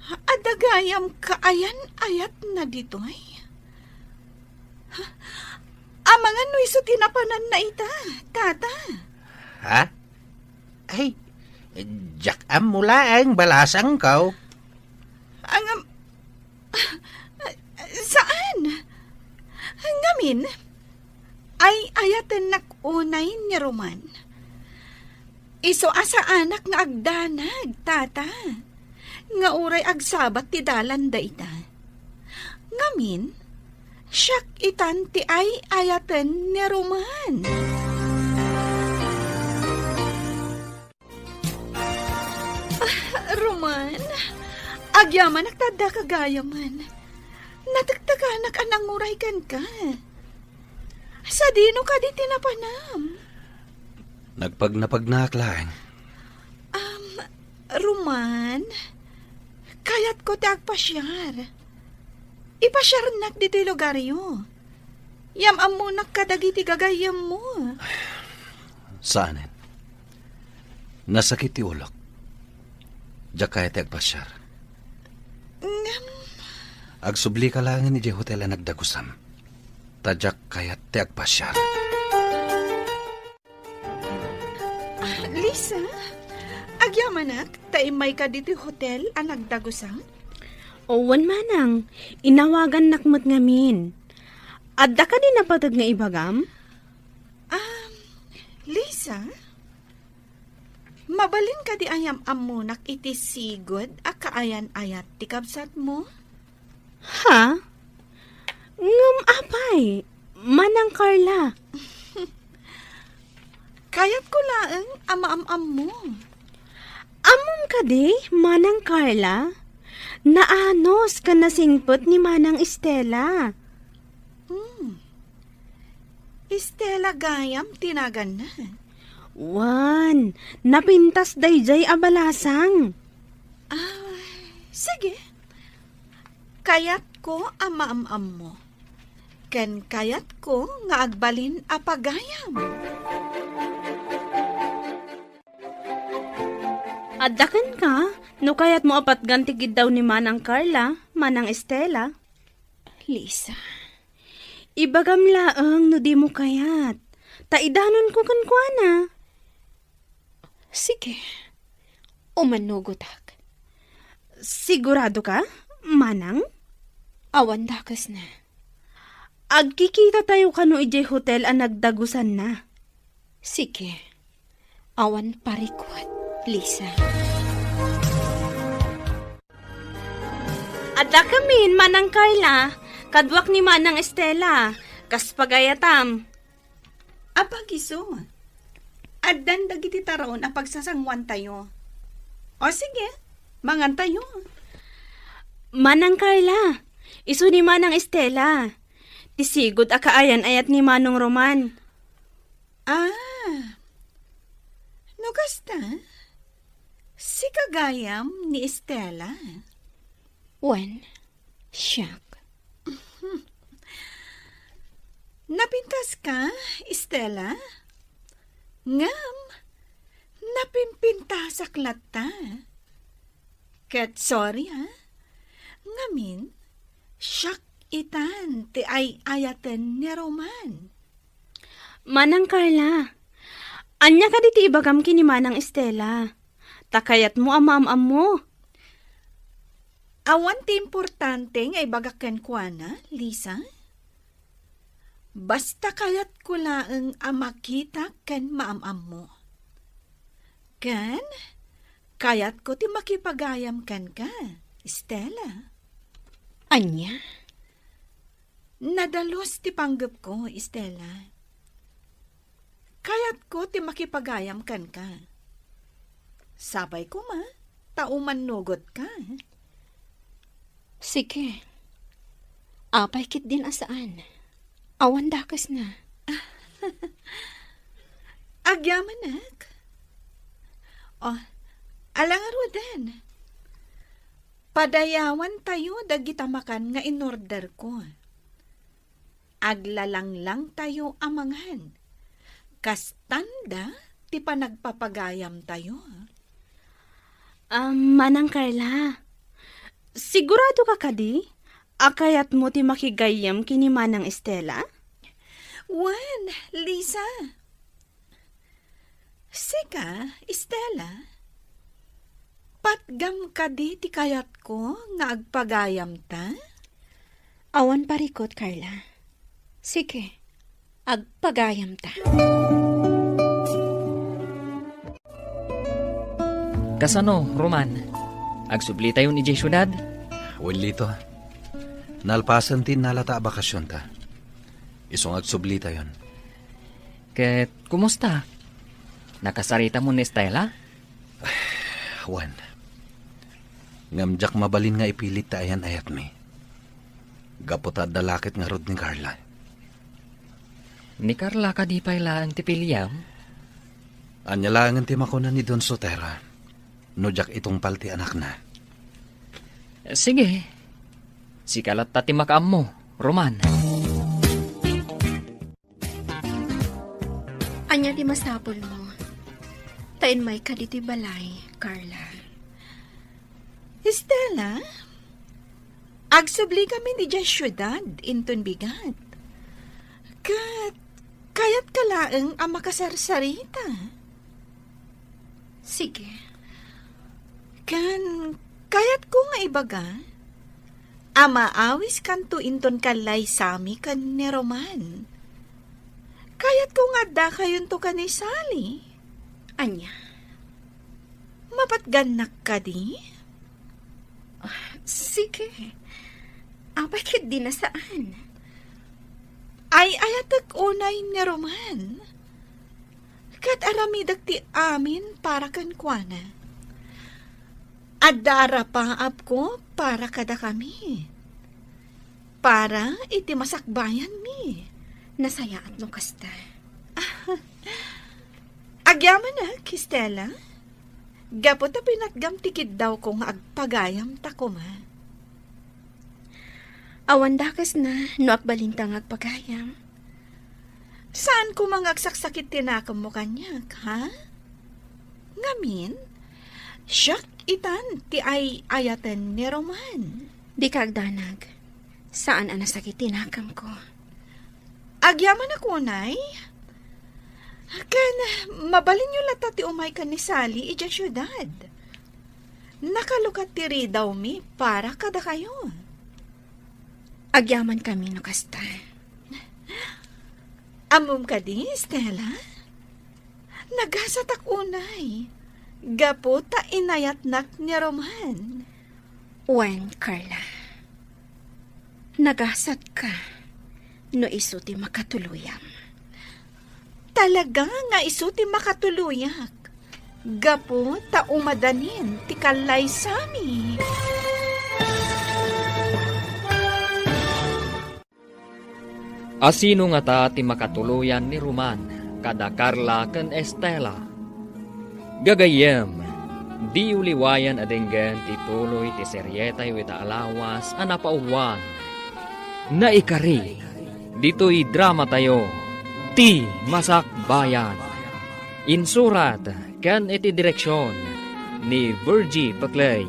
adda gayam kaayan-ayatna ditoy. Amangan no isu ti napananna ita, Tata. Ha? Ay, diak ammo laeng, balasangko. Angam, saan? Ngamin, ay-ayatennak unay ni Roman. Isu a saanak nga agdanag, Tata, nga uray agsabat ti dalanda ita. Ngamin, siak itan ti ay-ayaten ni Roman. Ah, Roman, agyamanak ta addaka gayamen. Natektekanak a nanguray kenka. Sadino kadi ti napanam? Nagpagnapagnaak laeng. Um, Roman, kayatko ti agpasiar. Ipasiarnak ditoy lugaryo. Yam-ammonak kadagiti gagayyemmo. Saanen. Nasakit ti ulok. Diak kayat ti agpasiar. Ngem, agsublika laengen idiay hotel a nagdagusam. Ta diak kayat ti agpasiar. Ah, Lisa, agyamanak ta immayka ditoy hotel a nagdagusam? Wen, manang, inawagannak met ngamin. Adda kadi napateg nga ibagam? Um, Lisa, mabalin kadi a yam-ammonak iti sigud a kaayan-ayat ti kabsatmo? Ha? Ngem apay, Manang Carla? Kayatko laeng a maam-ammo. Ammom kadi, Manang Carla? Naanus ken nasingpet ni Manang Estela. Hmm. Estela gayam ti naganna. Wen, napintas daydiay a balasang. Ah, sige. Kayatko a maam-ammo. Ken kayatko nga agbalin a pagayam. Adda kenka, no kayatmo a patgan ti giddaw ni Manang Carla, Manang Estela. Lisa. Ibagam laeng no dimo kayat. Ta idanonko kenkuana. Sige. Umanugotak. Sigurado ka, Manang? Awan dakesna. Agkikita tayo kano idiay hotel a nagdagusanna. Sige. Awan parikut, Lisa. Adda kamin, Manang Carla, kaduak ni Manang Estela, kas pagayatam. Apag isu, addan dagiti taraon a pagsasanguantayo. O sige, mangantayo. Manang Carla, isu ni Manang Estela. Ti sigud a kaayan-ayat ni Manong Roman. Ah, no kasta, sika gayam ni Estela? Wen, siak. Napintaska, Estela? Ngem, napimpintasak latta. Ket sorry, a. Ngamin, siak itan ti ay-ayaten ni Roman. Manang Carla, ania kadi ti ibagam ken ni Manang Estela? Ta kayatmo a maam-ammo. Awan ti importante nga ibagak kenkuana, Lisa. Basta kayatko laeng a makitak ken maam-ammo. Ken kayatko ti makipagayam kenka, Estela. Ania? Nadalus ti panggepko, Estela. Kayatko ti makipagayam kenka. Sapay koma ta umannugotka. Sige. Apay ketdin a saan? Awan dakesna. Agyamanak. O, ala ngaruden. Padayawantayo dagita makan nga inorderko. Aglalanglangtayo a mangan. Kastanda ti panagpapagayamtayo. Ah, Manang Carla, sigurado ka kadi a kayatmo ti makigayyem ken ni Manang Estela? Wen, Lisa. Sika, Estela, patgam kadi ti kayatko nga agpagayamta? Awan parikut, Carla. Sige, agpagayamta. Kasano, Roman? Agsublitayon idiay siudad? Wen, Lito. Nalpasen ti innalata a bakasionta. Isu nga agsublitayon. Ket kumusta? Nakasaritam ni Estela? Wen. Ngem diak mabalin nga ipilit ti ayan-ayatmi. Gapu ta adda la ket ngarud ni Carla. Ni Carla kadi pay laeng ti piliem? Ania laengen ti makuna ni Don Sotero no diak itungpal ti anakna? Sige. Sika latta ti makaammo, Roman. Ania ti masapulmo? Ta immayka ditoy balay, Carla. Estela, agsubli kami idiay siudad inton bigat. Ket kayatka laeng a makasarsarita? Sige. Ken kayatko nga ibaga a maawiskanto inton kallaysami ken ni Roman. Kayatko nga addakayonto ken ni Sally. Ania? Mapatgannak kadi? Ah, sige. Apay ket di na saan? Ay-ayatek unay ni Roman. Ket aramidek ti amin para kenkuana. Adda arapaapko para kadakami. Para iti masakbayanmi. Nasayaat no kasta. Agyamanak, Estela. Gapu ta pinatgam ti kiddawko nga agpagayamta koma. Awan dakesna no agbalinta nga agpagayam. Saan koma nga agsaksakit ti nakemmo kaniak, ha? Ngamin, siak itan ti ay-ayaten ni Roman. Dika agdanag. Saan a nasakit ti nakemko. Agyamanak unay. Ken mabalinyo latta ti umay ken ni Sally idiay siudad. Nakalukat ti ridawmi para kadakayo. Agyamankami no kasta. Ammom kadi, Estela? Nagasatak unay, gapu ta inayatnak ni Roman. Wen, Carla. Nagasatka no isu ti makatuluyam. Talaga nga isu ti makatuloyak. Gapu ta umadanin ti kallaysami. Asino ngata ti makatuloyan ni Roman kada Carla ken Estela? Gagayyem, diyo liwayan a denggen ti tuloy ti serietayo ita a lawas a napauluan. Naikari, ditoy dramatayo, Ti Masakbayan. Insurat ken iti direksion ni Virgie Peclay.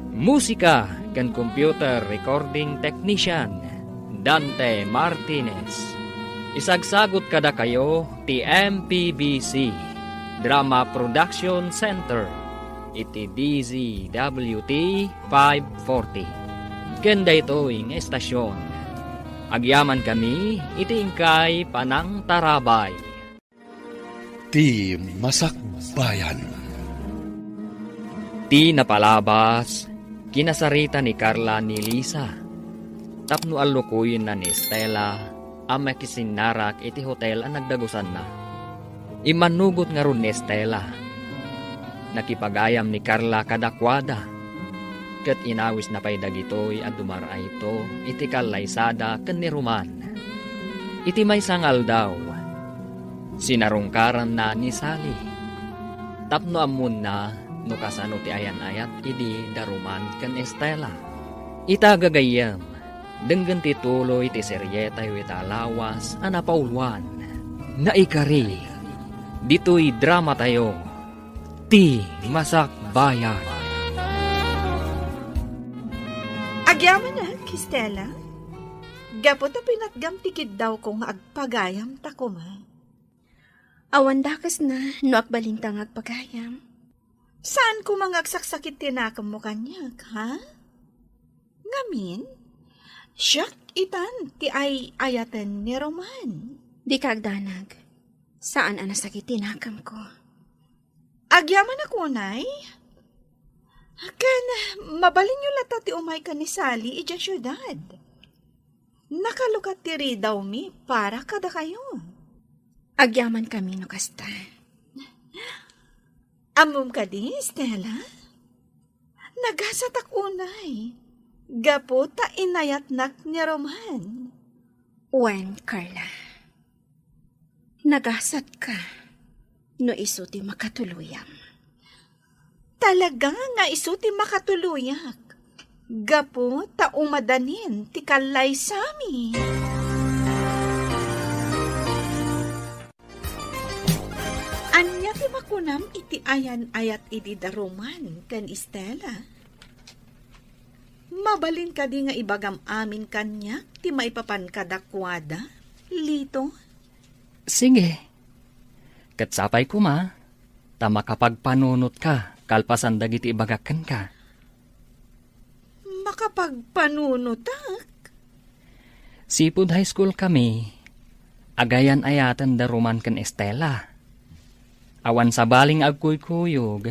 Musika ken computer recording technician, Dante Martinez. Isagsagut kadakayo ti M P B C Drama Production Center iti D Z W T five forty. Ken daytoy nga estasion, agyamankami iti inkay panangtarabay. Ti Masakbayan. Ti napalabas, kinasarita ni Carla ni Lisa tapno allukoyenna ni Estela a makisinnarak iti hotel a nagdagusanna. Immannugot ngarud ni Estela. Nakipagayam ni Carla kadakuada, ket inawisna pay dagitoy a dumar-ayto iti kallaysada ken ni Roman. Iti maysa nga aldaw, sinarungkaranna ni Sally tapno ammonna no kasano ti ayan-ayat idi da Roman ken Estela. Ita gagayyem, denggen ti tuloy ti serietayo ita a lawas a napauloan. Naikari, ditoy dramatayo, Ti Masakbayan. Agyamanak, Estela. Gapu ta pinatgam ti kiddawko nga agpagayam ta koma. Awan dakesna no agbalinka nga agpagayam. Saan koma nga agsaksakit ti nakemmo kaniak, ha? Ngamin, siak itan ti ay-ayaten ni Roman. Dika agdanag. Saan a nasakit ti nakemko. Agyamanak unay? Ken, mabalinyo latta ti umayka ni Sally idiay siudad. Nakalukat ti ridawmi para kadakayo. Agyamankami no kasta. Ammom kadi, Estela? Nagasatak unay, gapu ta inayatnak ni Roman. Wen, Carla. Nagasatka no isu ti makatuluyam. Talaga nga isu ti makatuloyak, gapu ta umadanin ti kallaysami. Ania ti makunam iti ayan-ayat idi da Roman ken Estela? Mabalin kadi nga ibagam amin kaniak ti maipapan kadakuada, Lito? Sige. Ket sapay koma, ta makapagpanunotka kalpasan dagiti ibagak kenka. Makapagpanunotak? Sipud high school kami, agayan-ayaten da Roman ken Estela. Awan sabali nga agkuykuyog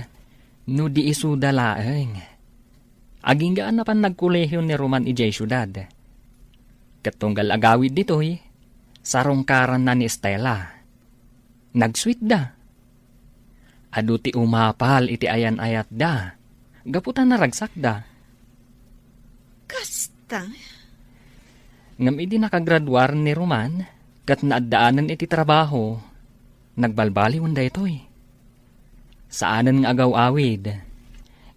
no di isuda laeng. Agingga a napan nagkolehiyo ni Roman idiay siudad. Ket tunggal agawid ditoy, sarungkaranna ni Estela. Nagsuitda. Adu ti umapal iti ayan-ayatda, gapu ta naragsakda. Kasta? Ngem idi nakagraduar ni Roman ket naaddaanen iti trabaho, nagbalbaliwen daytoy. Saanen nga agaw-awid,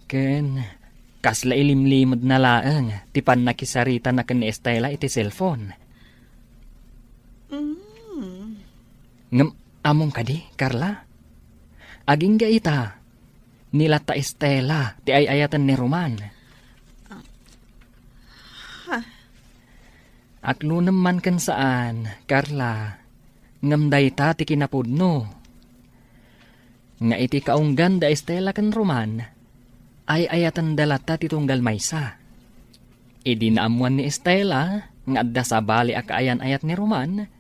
ken kasla ilimlimedna laeng ti pannakisaritana ken ni Estela iti cellphone. Mm. Ngem ammom kadi, Carla? Agingga ita, ni latta Estela ti ay-ayaten ni Roman. Ah. Ha. Aklunem man ken saan, Carla, ngem dayta ti kinapudno. Nga iti kaunggan da Estela ken Roman, ay-ayatenda latta ti tunggal maysa. Idi naammuan ni Estela nga adda sabali a kaayan-ayat ni Roman,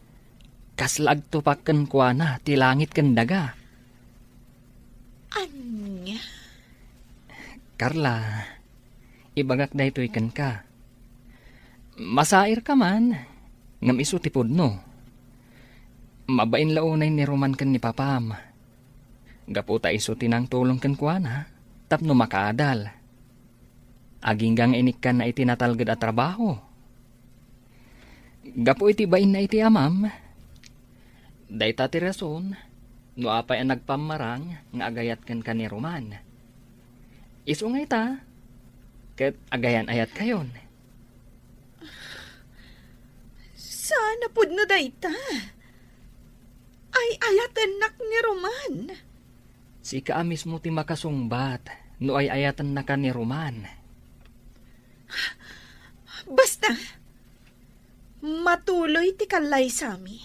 kasla agtupak kenkuana ti langit ken daga. Ania? Carla, ibagak daytoy kenka. Masairka man, ngem isu ti pudno. Mabain la unay ni Roman ken ni Papam. Gapu ta isu ti nangtulong kenkuana tapno makaadal. Agingga nga inikkanna iti natalged a trabaho. Gapu iti bainna iti amam, dayta ti rason no apay a nagpammarang nga agayat kenka ni Roman. Isu nga ita, ket agayan-ayatkayon. Saan a pudno dayta? Ay-ayatennak ni Roman. Sika a mismo ti makasungbat no ay-ayatennaka ni Roman. Basta, matuloy ti kallaysami,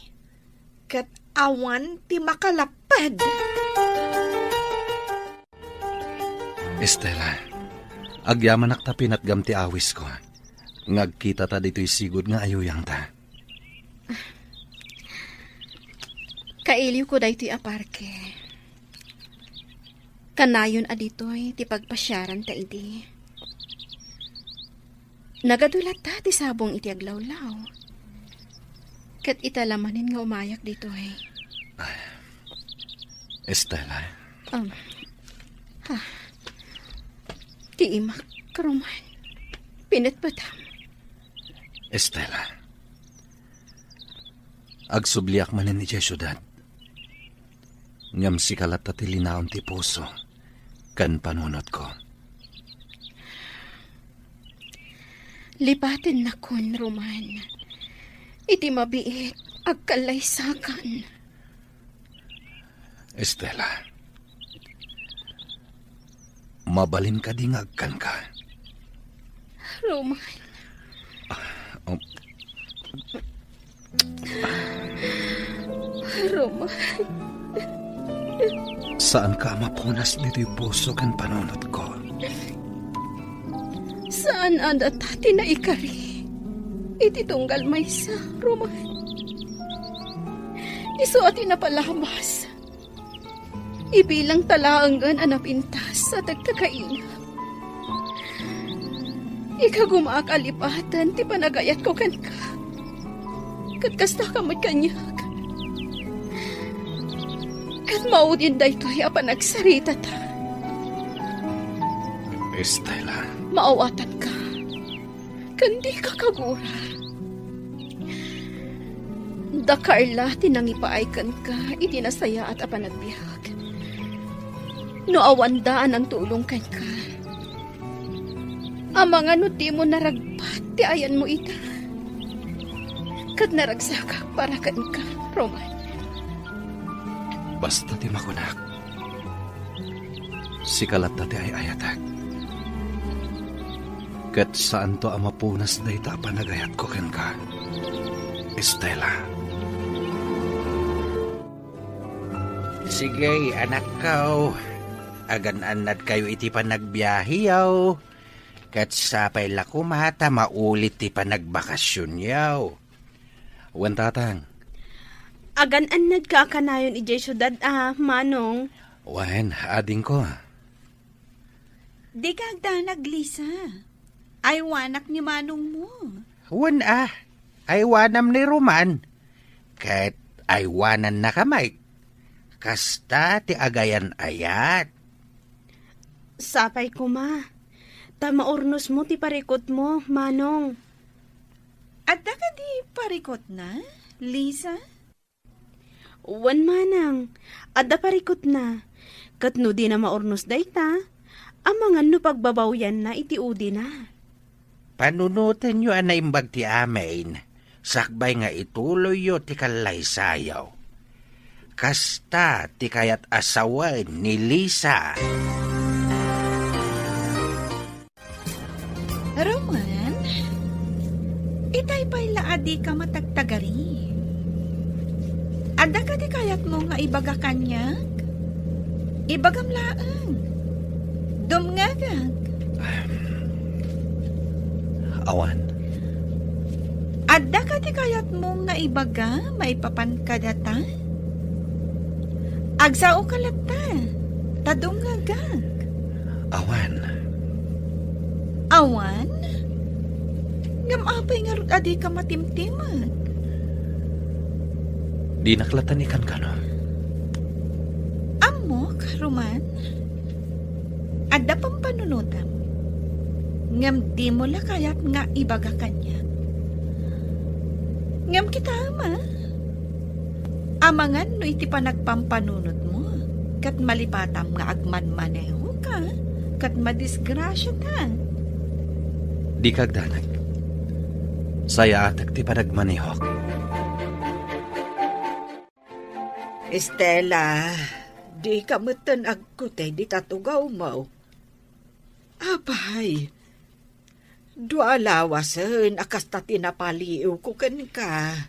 ket awan ti makalapped. Estela, agyamanak ta pinatgam ti awisko, nga agkitata ditoy sigud nga ayuyangta. Kailiwko daytoy a parke. Kanayon a ditoy ti pagpasiaranta idi. Nagadu latta ti sabong iti aglawlaw. Ket ita la manen nga umayak ditoy. Estela? Um, ha. Ti imak, Roman. Pinetpetam. Estela. Agsubliak manen idiay siudad. Ngem sika latta ti linaon ti puso. ken panunotko. Lipatennakon, Roman. Iti mabiit, agkallaysakan. Estela, mabalin kadi nga agkanka? Roman. Ah, um. Roman. Saanka a mapunas ditoy puso ken panunotko. Saan a data ti naikari iti tunggal maysa, Roman. Isu a ti napalabas. Ibilangta laengen a napintas a tagtagaina. Ikagumaak a lipaten ti panagayatko kenka. Ket kastaka met kaniak. Ket maudin daytoy a panagsaritata. Estela. Maawatanka. Ken dika kagura. Da Carla ti nangipaay kenka iti nasayaat a panagbiag. No awanda a nangtulong kenka, amangan no dimo naragpat ti ayanmo ita. Ket naragsakak para kenka, Roman. Basta ti makunak, sika latta ti ay-ayatek. Ket saanto a mapunas dayta a panagayatko kenka, Estela. Sige, anakko. Agan-annadkayo iti panagbiaheyo. Ket sapay la koma ta maulit ti panagbakasionyo. Wen, Tatang. Agan-annadka a kanayon idiay siudad a, Manong? Wen, adingko. Dika agdanag, Lisa. Aywanak ni manongmo. Wen a, aywanam ni Roman. Ket aywanannaka met. Kasta ti agayan-ayat. Sapay koma. Ta maurnosmo ti parikutmo, Manong. Adda kadi parikutna, Lisa? Wen, Manang. Adda parikutna. Ket no dina maurnos dayta, amangan no pagbabawyanna iti udina. Panunotenyo a naimbag ti amin, sakbay nga ituloyyo ti kallaysayo. Kasta ti kayat a sawen ni Lisa. Roman, itay pay la a dika matagtagari. Adda kadi kayatmo nga ibaga kaniak? Ibagam laeng. Dumngegak. Awan. Adda kadi kayatmo nga ibaga maipapan kadata? Agsaoka latta, ta dumngegak. Awan. Awan? Ngem apay ngarud a dika matimtimag? Dinak latta ni kankano. Ammok, Roman. Adda pampanunotam. Ngem dimo la kayat nga ibaga kaniak. Ngem kitaem, a. Amangan no iti panagpampanunotmo, ket malipatam nga agmanmanehoka, ket madisgrasiata. Dika agdanag. Sayaatek ti panagmanehok. Estela, dika metten agkutay dita tugawmo. Apay, dua lawasen a kasta ti napaliiwko kenka.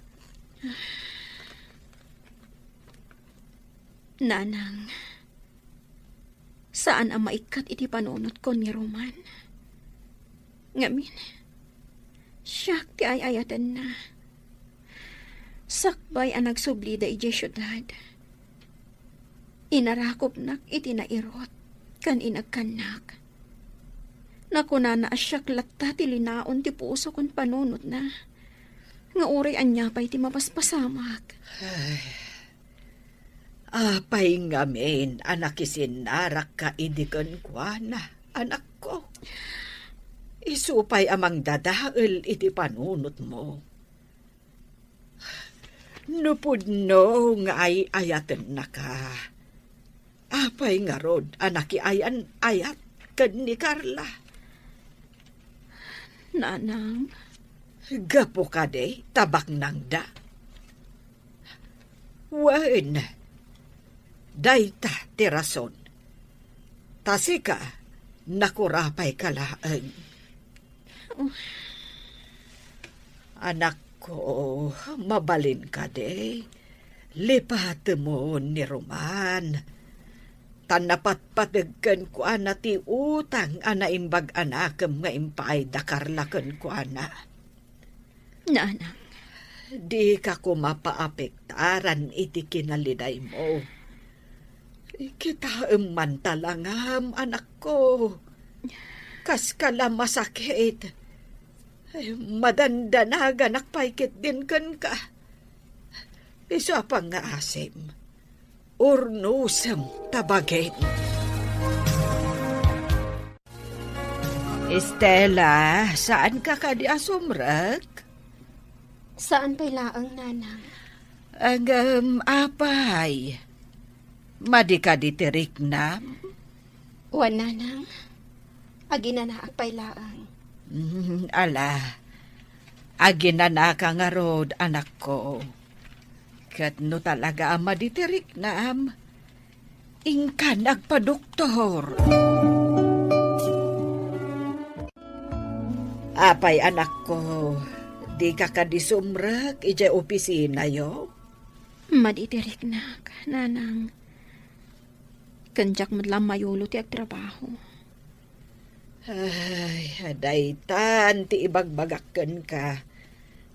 Nanang, saan a maikkat iti panunotko ni Roman. Ngamin, siak ti ay-ayatenna. Sakbay a nagsublida idiay siudad, inarakopnak iti nairut ken inagkannak. Nakunana a siak latta ti linaon ti puso ken panunotna, nga uray ania pay ti mapaspasamak. Ay, apay ngamin a nakisinnarakka idi kenkuana, anakko? Isu pay a mangdadael iti panunotmo. No pudno nga ay-ayatennaka, Apay ngarud a nakiayan-ayat ken ni Carla? Nanang. Gapu kadi ta baknangda? Wen, dayta ti rason. Ta sika, nakurapayka laeng. Anakko, mabalin kadi? Lipatemon ni Roman. Ta napatpateg kenkuana ti utang a naimbag a nakem nga impaay da Carla kenkuana. Nanang. Dika koma paapektaran iti kinalidaymo. Kitaem man talangam, anakko. Kaska la masakit. Madandanaganak pay ketdin kenka. Isu a pangngaasem, urnosem ta bagen. Estela, saanka kadi a sumrek? Saan pay laeng, Nanang. Ngem, apay? Madi kadi ti riknam? Wen, Nanang. Aginanaak pay laeng. Mm, ala. Aginanaka ngarud, anakko. Ket no talaga a madi ti riknam, inkan agpadoktor. Apay, anakko, dika kadi sumrek idiay opisinayo? Madi ti riknak, Nanang. Ken diak met la mayulo ti agtrabaho. Ay, daytan ti ibagbagak kenka.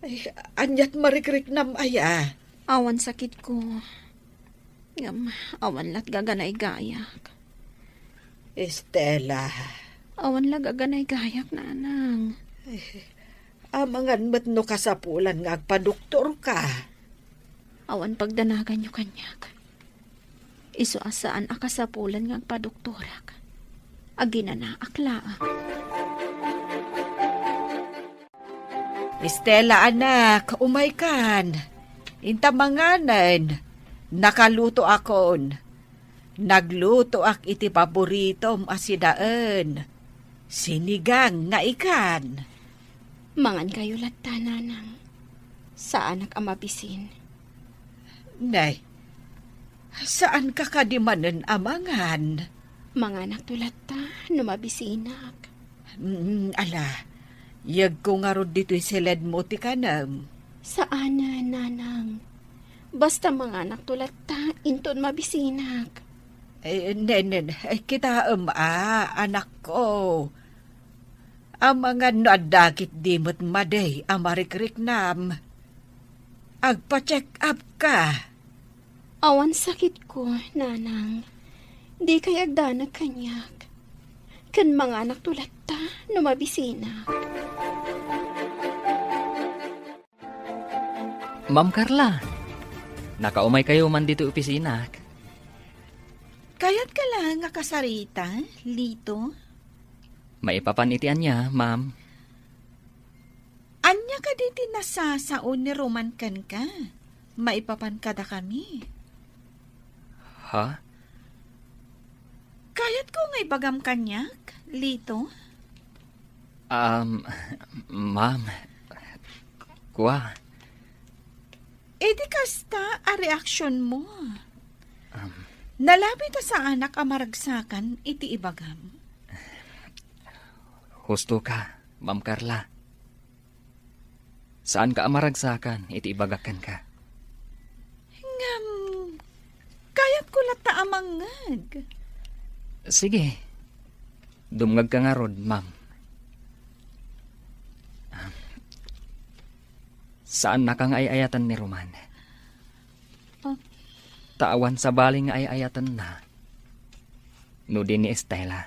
Ay, aniat marikriknam aya? Awan sakitko. Ngem, awan lat gaganaygayak. Estela. Awan la gaganaygayak, Nanang. Ay, amangan met no kasapulan nga agpadoktorka. Awan pagdanaganyo kaniak. Isu a saan a kasapulan nga agpadoktorak. Aginanaak laeng. Estela, anak, umaykan. Inta manganen. Nakalutoakon. Naglutoak iti paboritom a sidaen. Sinigang nga ikan. Mangankayo latta, Nanang. Saanak a mabisin. Nay, saanka kadi manen a mangan? Manganakto latta no mabisinak. Mm, ala, yegko ngarud ditoy siledmo ti kanem. Saanen, Nanang. Basta manganakto latta inton mabisinak. Eh, nenen, eh, kitaem a, anakko. Amangan no adda ketdi met madi a marikriknam. Agpa-check up ka. Awan sakitko, Nanang. Dikay agdanag kaniak. Ken manganakto latta no mabisinak. Ma'am Carla, nakaumaykayo man ditoy opisinak. Kayatka la nga kasarita, Lito? Maipapan iti ania, ma'am? Ania kadi ti nasasao ni Roman kenka maipapan kadakami? Ha? Kayatko nga ibagam kaniak, Lito? Um, ma'am, kua. Idi kasta a reaksionmo? Um, Nalabi ta saanak a maragsakan iti ibagam. Husto ka, Ma'am Carla. Saanka a maragsakan iti ibagak kenka. Ngem, kayatko latta a mangngeg. Sige. Dumngegka ngarud, ma'am. Saannaka nga ay-ayaten ni Roman. Ah. Ta awan sabali nga ay-ayatenna no di ni Estela.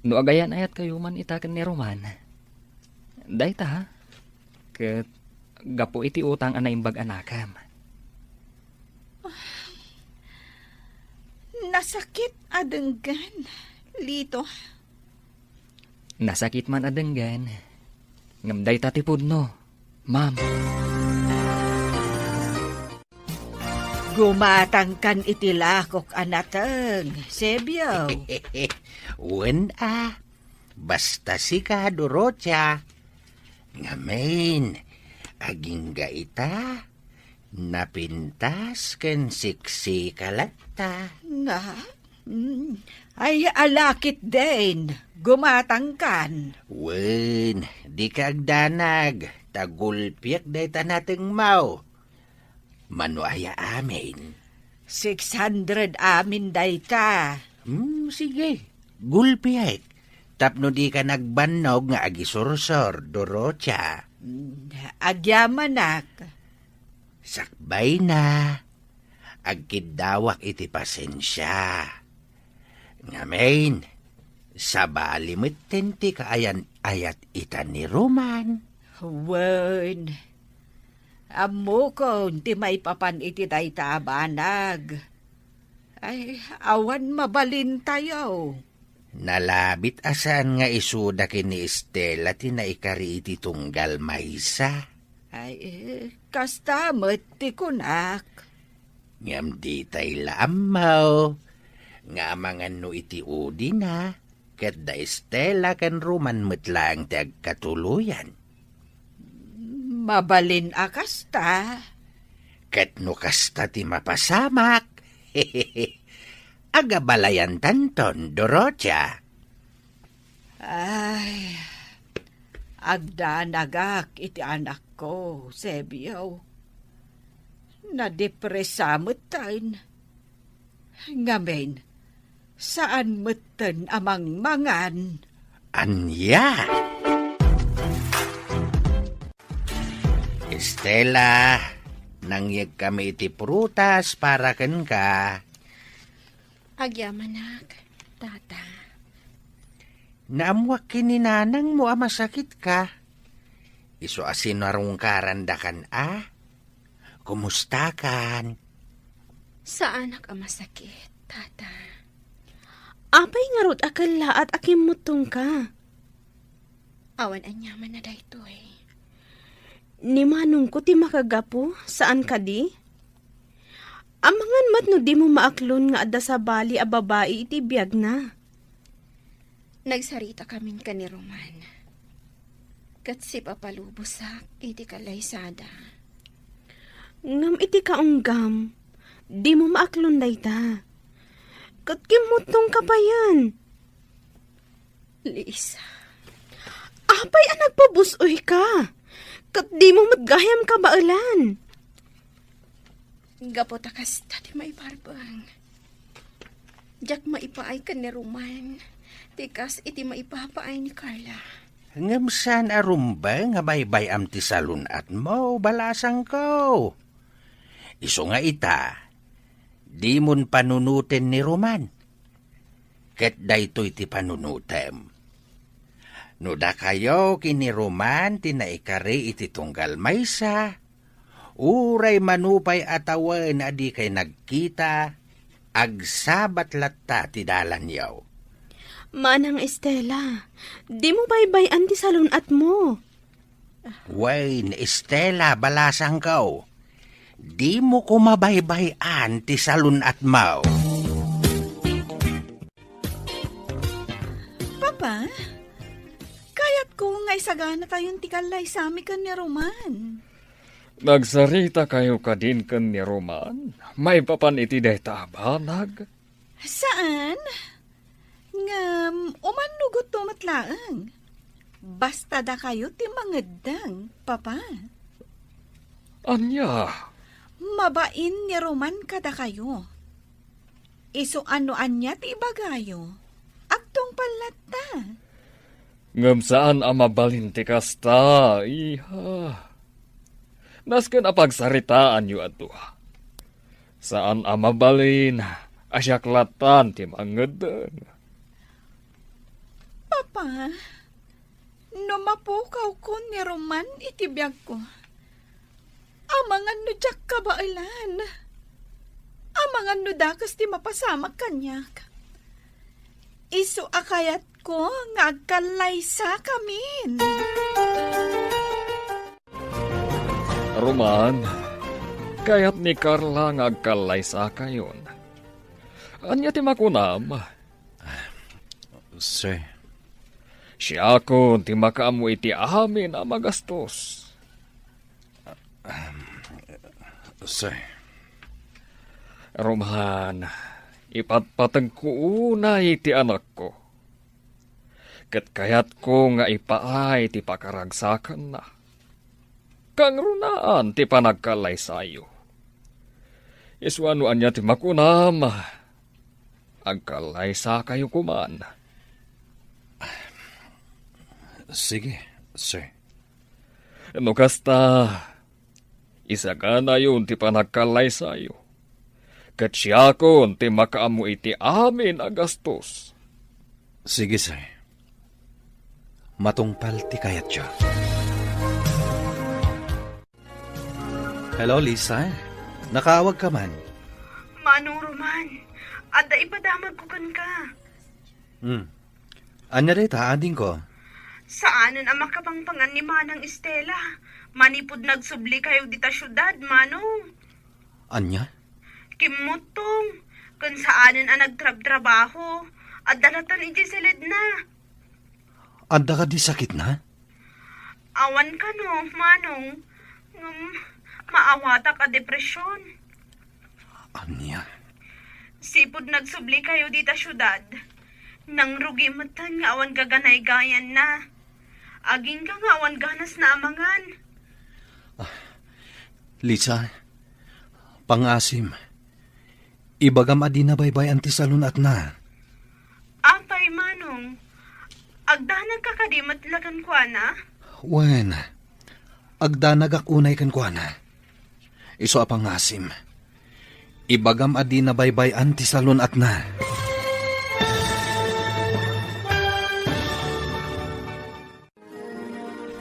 No agayan-ayatkayo man ita ken ni Roman, dayta, ket gapu iti utang a naimbag a nakem. Nasakit a denggen, Lito. Nasakit man a denggen, ngem dayta ti pudno, ma'am. Gumatangkan iti lakok a nateng, Sebio. Wen a, basta sika, Dorotia. Ngamin, agingga ita, napintas ken siksika latta. Nga? Mm. Ay, alakit den, gumatangkan. Wen, dika agdanag, ta gulpiek dayta natengmo. Mano aya amin? Six hundred amin dayta. Hmm, sige. Gulpiek. Tapno dika nagbannog nga agisursor, Dorotia. Hmm, agyamanak. Sakbayna. Agkiddawak iti pasensia. Ngamin, sabali metten ti kaayan-ayat ita ni Roman. Wen, ammokon ti maipapan iti dayta a banag. Ay, awan mabalintayo. Nalabit a saan nga isuda ken ni Estela ti naikari iti tunggal maysa. Ay, eh, kasta met ti kunak. Ngem ditay la ammo nga amangan no iti udina, ket da Estela ken Roman met laeng ti agkatuloyan. Mabalin a kasta. Ket no kasta ti mapasamak, agabalayantanton, Dorotia. Ay, agdanagak iti anakko, Sebio. Nadepresa metten. Ngamin, saan metten a mangmangan. Ania? Estela, nangyegkami iti prutas para kenka. Agyamanak, tata. Naammuak ken ni nanangmo a masakitka. Isu a sinarungkarandakan a. Kumustakan? Saanak a masakit, tata. Apay ngarud a kellaat a kimmuttongka? Awan aniaman a daytoy. Ni manongko ti makagapu, saan kadi? Amangan met no dimo maaklon nga adda sabali a babai iti biagna. Nagsarita kamin ken ni Roman. Ket sipapalubosak iti kallaysada. Ngem iti kaunggam, dimo maaklon dayta. Ket kimmuttongka payen. Lisa. Apay a nagpabus-oyka? Ket dimo met gayam kabaelan. Gapu ta kasta ti maibarbeng. Diak maipaay ken ni Roman, ti kas iti maipapaay ni Carla. Ngem saan a rumbeng a baybay-am ti salun-atmo, balasangko. Isu nga ita, dimon panunoten ni Roman. Ket daytoy ti panunotem. No dakayo ken ni Roman ti naikari iti tunggal maysa, uray mano pay a tawen a dikay nagkita, agsabat latta ti dalanyo. Manang Estela, dimo baybay-an ti salun-atmo. Wen, Estela, balasangko. Dimo koma baybay-an ti salun-atmo. Papa, kayatko nga isaganatayon ti kallaysami ken ni Roman. Nagsaritakayo kadin ken ni Roman maipapan iti dayta a banag? Saan? Ngem, umannugoto met laeng. Basta dakayo ti mangeddeng, Papa. Ania? Mabain ni Roman kadakayo. Isu a no ania ti ibagayo, agtungpal latta. Ngem saan a mabalin ti kasta, iha. Nasken a pagsaritaanyo a dua. Saan a mabalin a siak lattan ti mangeddeng. Papa, no mapukawko ni Roman iti biagko, amangan no diak kabaelan, amangan no dakes ti mapasamak kaniak, isu a kayatko nga agkallaysakamin. Roman, Kayat ni Carla nga agkallaysakayon. Ania ti makunam? Sir. Siakon ti makaammo iti amin a magastos. Sir. Roman, ipatpatengko unay ti anakko. Ket kayatko nga ipaay ti pakaragsakanna. Kangrunaan ti panagkallaysayo. Isuna no ania ti makunam, agkallaysakayo koman. Sige, sir. No kasta, isaganayon ti panagkallaysayo. Ket siakon ti makaammo iti amin a gastos. Sige, sir. Matungpal ti kayatyo. Hello, Lisa. Nakaawag ka man. Manong Roman, adda ipadamagko kenka. Hmm. Ania dayta, adingko? Saanen a makapangpangan ni Manang Estela. Manipud nagsubli kayo dita siudad, Manong. Ania? Kimmuttong, ken saanen a nagtrabtrabaho. Adda latan idiay saledna. Adda kadi sakitna? Awan kano, Manong. Ngem maawatak a depresyon. Ania? Sipud nagsubli kayo dita siudad, nangrugi metten nga awan gaganaygayanna. Agingga nga awan ganasna a mangan. Ah, Lisa, pangasim. Ibagam a dina baybay-an ti salun-atna. Apay, Manong? Agdanagka kadi met la kenkuana? Wen, agdanagak unay kenkuana. Isu a pangasim. Ibagam a dina baybay-an ti salun-atna.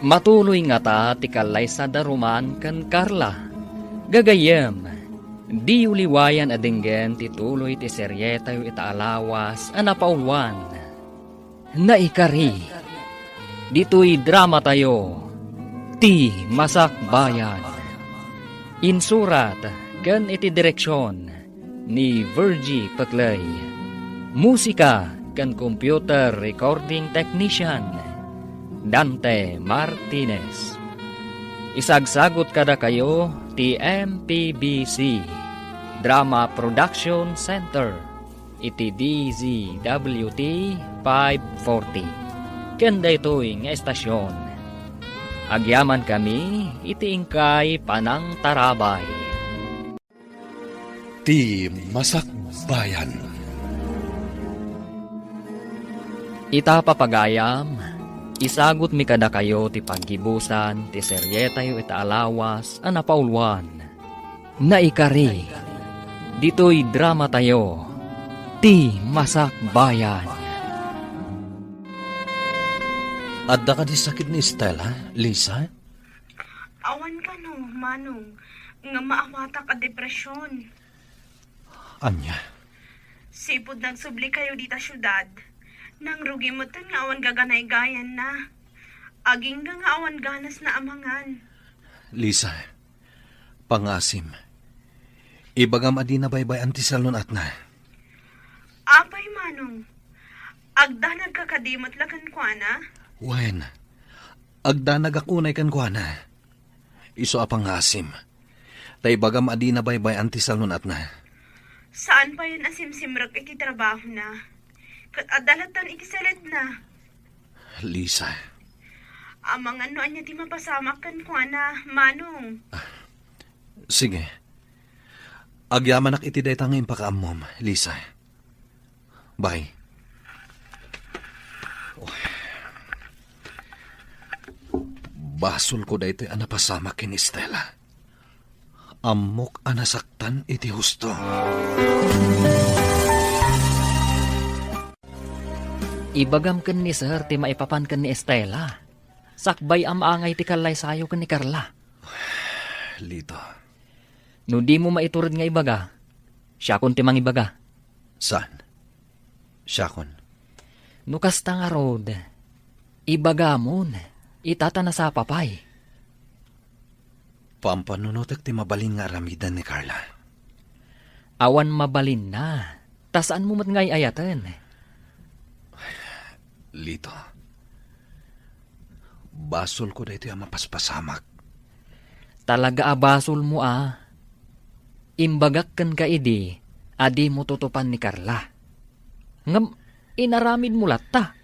Matuloy ngata ti kallaysa da Roman ken Carla. Gagayyem, diyo liwayan a denggen ti tuloy ti serietayo ita a lawas a napauluan. Naikari. Ditoy dramatayo, Ti Masakbayan. Insurat ken iti direksion ni Virgie Peclay. Musika ken computer recording technician, Dante Martinez. Isagsagut kadakayo ti M P B C Drama Production Center iti D Z W T five forty. Ken daytoy nga estasion, agyamankami iti inkay panangtarabay. Ti Masakbayan. Ita, papagayam, isagutmi kadakayo ti paggibusan ti serietayo ita a lawas a napauluan. Naikari, ditoy dramatayo, Ti Masakbayan. Adda kadi sakit ni Estela, Lisa? Awan kano, Manong, nga maawatak a depresyon. Ania? Sipud nagsubli kayo dita siudad, nangrugi metten nga awan gaganaygayanna. Agingga nga awan ganasna a mangan. Lisa, pangasim. Ibagam a dina baybay-an ti salun-atna. Apay, Manong, agdanagka kadi met la kenkuana? Wen, agdanagak unay kenkuana. Isu a pangasim. Ta ibagam a dina baybay-an ti salun-atna. Saan payen a simsimrek iti trabahona? Ket adda latan iti saledna. Lisa. Amangan no ania ti mapasamak kenkuana, Manong. Sige. Agyamanak iti dayta nga impakaammom, Lisa. Bye. Basolko daytoy a napasamak ken Estela. Ammok a nasaktan iti husto. Ibagam ken ni Sir ti maipapan ken ni Estela. Sakbay a maangay ti kallaysayo ken ni Carla. Lito. No dimo maitured nga ibaga, siakon ti mangibaga. Saan? Siakon. No kasta ngarud, ibagamon, ita ta nasapa pay. Pampanunotek ti mabalin nga aramiden ni Carla. Awan mabalinna, ta saanmo met nga ay-ayaten. Lito, basolko daytoy a mapaspasamak. Talaga a basolmo a. Imbagak kenka idi a dimo tutupan ni Carla. Ngem inaramidmo latta.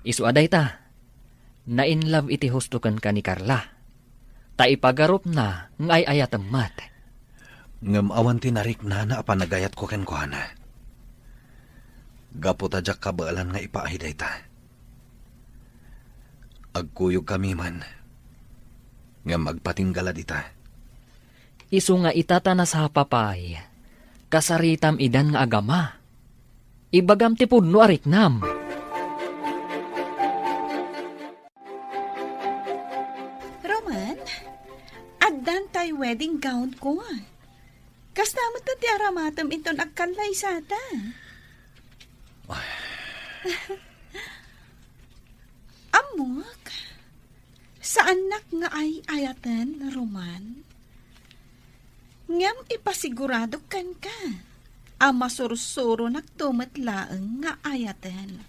Isu a dayta, na-in love iti husto kenka ni Carla. Ta ipagarupna nga ay-ayatem met. Ngem awan ti nariknana a panagayatko kenkuana. Gapu ta diak kabaelan nga ipaay dayta. Agkuyogkami man, ngem agpatingga la dita. Isu nga ita ta nasapa pay, kasaritam idan nga agama. Ibagam ti pudno a riknam. Roman, addan tay wedding gown ko. Kasta met ti aramatem inton agkallaysata. Ammok, saannak nga ay-ayaten, Roman. Ngem ipasiguradok kenka a masursuronakto met laeng nga ayaten.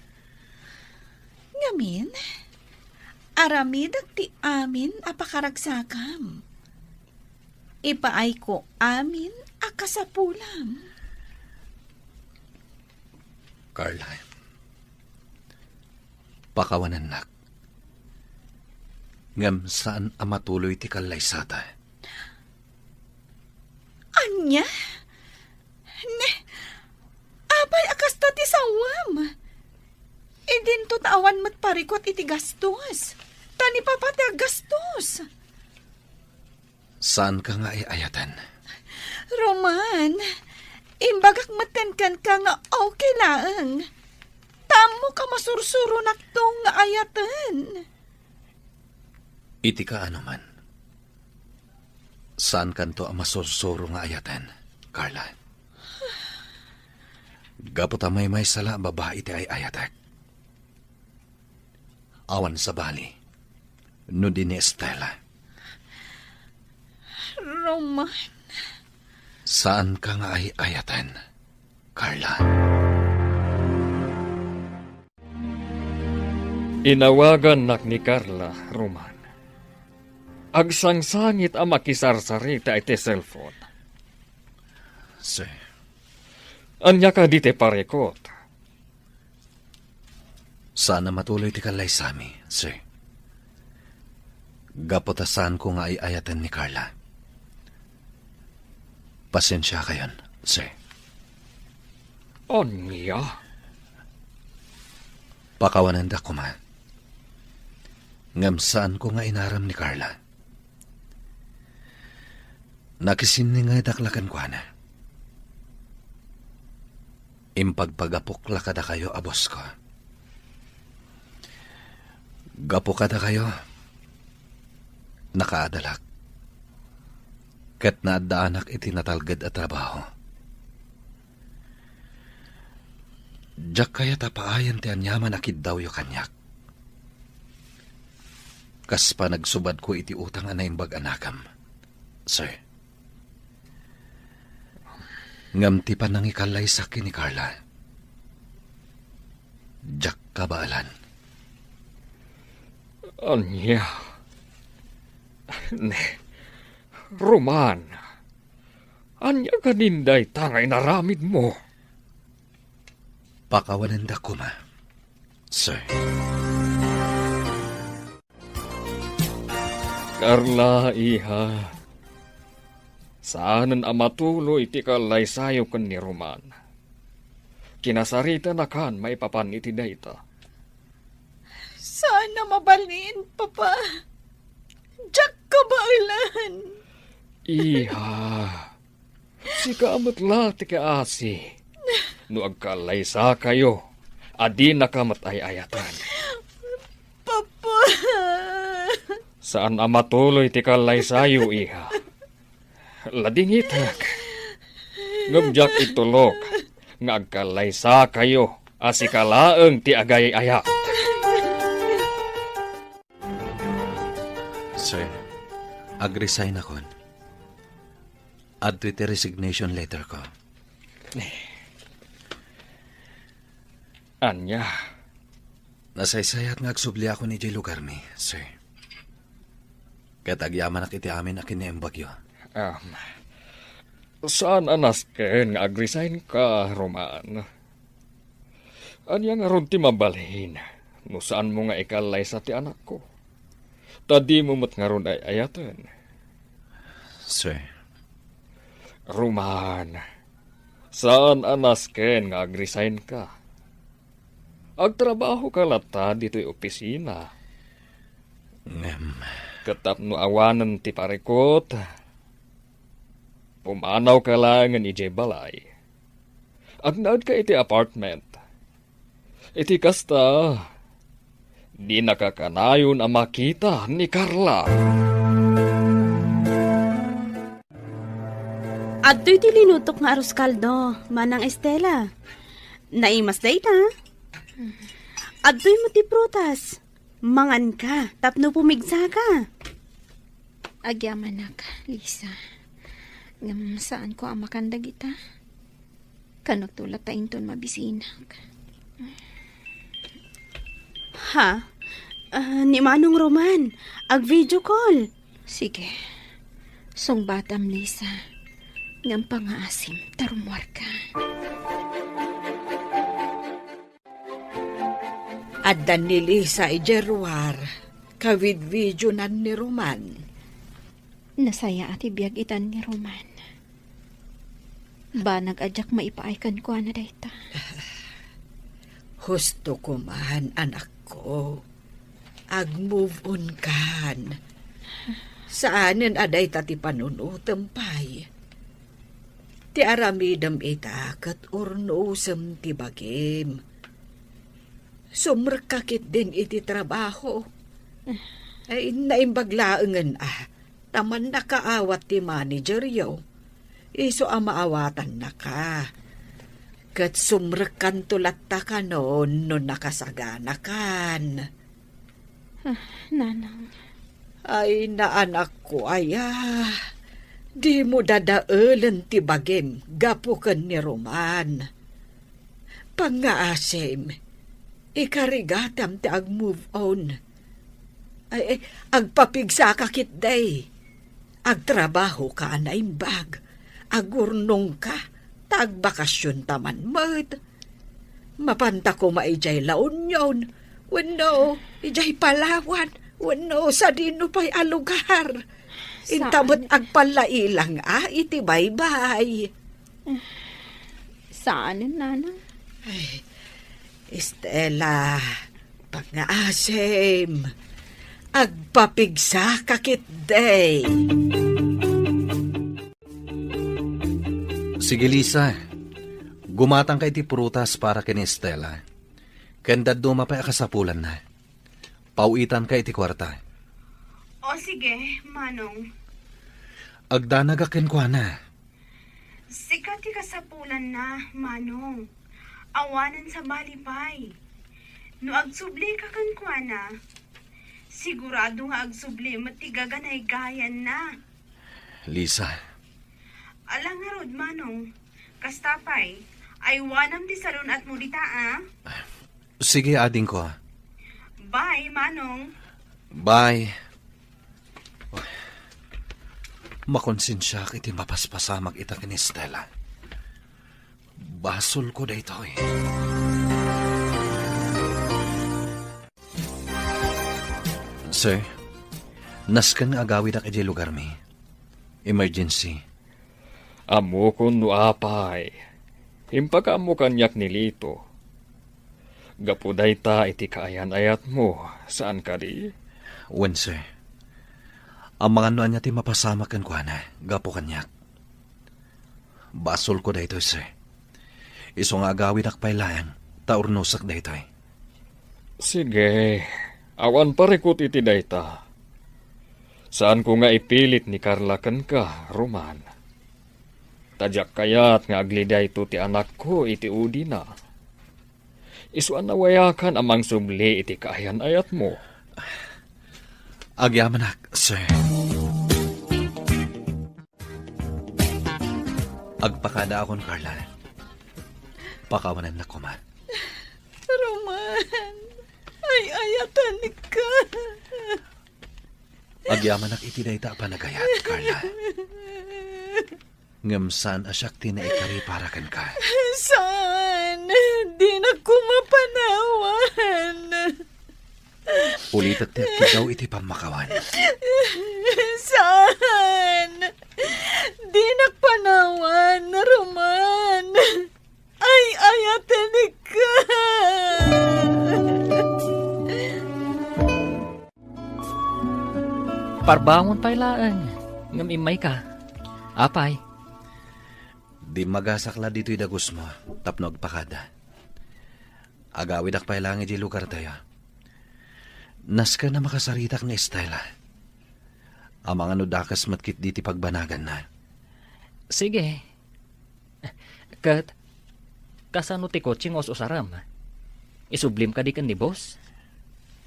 Ngamin, aramidek ti amin a pakaragsakam. Ipaayko amin a kasapulam. Carla, pakawanennak. Ngem saan a matuloy ti kallaysata. Ania? Ne, apay a kasta ti sawam? Idinto ta awan met parikut iti gastos. Ta ni Papa ti aggastos. Saanka nga ay-ayaten? Roman, imbagak metten kenka nga okay laeng. Ta ammok a masursuronakto nga ayaten. Iti kaano man, saankanto a masursuro nga ayaten, Carla. Gapu ta maymaysa la a babai ti ay-ayatek. Awan sabali no di ni Estela. Roman. Saanka nga ay-ayaten, Carla. Inawagannak ni Carla, Roman. Agsangsangit a makisarsarita iti cellphone. Sir. Ania kadi ti parikut? Saan a matuloy ti kallaysami, sir. Gapu ta saanko nga ay-ayaten ni Carla. Pasensiakayon, sir. Ania? Pakawanendak koma. Ngem saanko nga inaram ni Carla. Nakisinningedak la kenkuana. Impagpagapok la kadakayo a bosko. Gapu kadakayo, nakaadalak, ket naaddaanak iti natalged a trabaho. Diak kayat a paayan ti aniaman a kiddawyo kaniak. Kas panagsubadko iti utang a naimbag a nakam, sir. Ngem ti panangikallaysakyo ni Carla, diak kabaelan. Ania? Ne, Roman, ania ganin dayta nga inaramidmo? Pakawanendak koma, sir. Carla, iha, saanen a matuloy ti kallaysayo ken ni Roman. Kinasaritanakan maipapan iti dayta. Saan a mabalin, Papa. Diak kabaelan. Iha, sika met la ti kaasi. No agkallaysakayo, adinaka met ay-ayaten. Papa! Saan a matuloy ti kallaysayo, iha. Ladingitek. Ngem diak itulok nga agkallaysakayo a sika laeng ti agay-ayat. Sir, ag-resignakon. Adtoy ti resignation letter ko. Ania? Nasaysayat nga agsubliakon idiay lugarmi, sir. Ket agyamanak iti amin a kinaimbagyo. Um, saan a nasken nga ag-resign ka, Roman. Ania ngarud ti mabalin no saanmo nga ikalaysa ti anakko? Ta dimo met ngarud ay-ayaten. Sir. Roman, saan a nasken nga ag-resign ka. Agtrabaho ka latta ditoy opisina. Ngem. Ket tapno awanen ti parikut, pumanaw ka laengen idiay balay. Agnaed ka iti apartment. Iti kasta, dinaka kanayon a makita ni Carla. Adtoy ti linutok nga arroz caldo, Manang Estela. Naimas dayta. Adtoy met ti prutas. Manganka, tapno pumigsaka. Agyamanak, Lisa. Ngem saanko a makan dagita. Kano to latta inton mabisinak. Ha? Ah, ni Manong Roman, ag-video call. Sige. Sungbatam, Lisa. Ngem pangaasim, ta rummuarka. Adda ni Lisa idiay ruar, kawidwidionan ni Roman. Nasayaat ti biag itan ni Roman. Banag a diak maipaay kenkuana dayta. Husto koman, anakko. Ag-move on kan. Saanen a dayta ti panunotem pay. Ti aramidem ita ket urnosem ti bagim. Sumrekka ketdin iti trabaho. Ay, naimbag laengen a, ta mannakaawat ti manageryo. Isu a maawatannaka. Ket sumrekkanto latta kanon no nakasaganakan. Ah, Nanang. Ay, naanakko aya. Dimo dadaelen ti bagim gapu ken ni Roman. Pangngaasim, ikarigatam ti ag-move on. Ay, ay, agpapigsaka ketdi. Agtrabahoka a naimbag. Agurnongka. Ta agbakasionta man met. Mapanta koma idiay La Union, wenno idiay Palawan, wenno sadino pay a lugar. Inta met agpallailang a iti baybay. Saanen, Nanang? Ay, Estela, pangngaasim, agpapigsaka ketdi. Sige, Lisa. Gumatangka iti prutas para ken Estela. Ken dadduma pay a kasapulanna. Paw-itanka iti kuarta. O, sige, Manong. Agdanagak kenkuana. Sika ti kasapulanna, Manong. Awanen sabali pay. No agsublika kenkuana, sigurado nga agsubli met ti gaganaygayanna. Lisa. Ala ngarud, Manong. Kasta pay, aywanam ti salun-atmo dita, a? Sige, adingko. Bye, Manong. Bye. Makonsensiak iti mapaspasamak ita ken Estela. Basolko daytoy. Sir, nasken nga agawidak idiay lugarmi. Emergency. Ammokon no apay. Impakaammo kaniak ni Lito. Gapu dayta iti kaayan-ayatmo, saan kadi? Wen, sir. Amangan no ania ti mapasamak kenkuana, gapu kaniak. Basolko daytoy, sir. Isu nga agawidak pay laeng, ta urnosek daytoy. Sige, awan parikut iti dayta. Saanko nga ipilit ni Carla kenka, Roman. Ta diak kayat nga aglidayto ti anakko iti udina. Isu a nawayakan a mangsubli iti kaayan-ayatmo. Agyamanak, sir. Agpakadaakon, Carla. Pakawanannak koma. Roman, ay-ayatenka. Agyamanak iti dayta a panagayat, Carla. Ngem saan a siak ti naikari para kenka. Saan? Dinak koma panawan. Ulitek ti agkiddaw iti pammakawan. Saan? Dinak panawan, Roman. Ay-ayatenka. Parbangon pay laeng, ngem immayka. Apay? Dimmagasak la ditoy dagusmo tapno agpakada. Agawidak pay laeng idiay lugartayo. Nasken a makasaritak ni Estela. Amangan no dakes met ketdi ti pagbanaganna. Sige. Ket, kasano ti kotse nga us-usarem? Isublim kadi ken ni boss?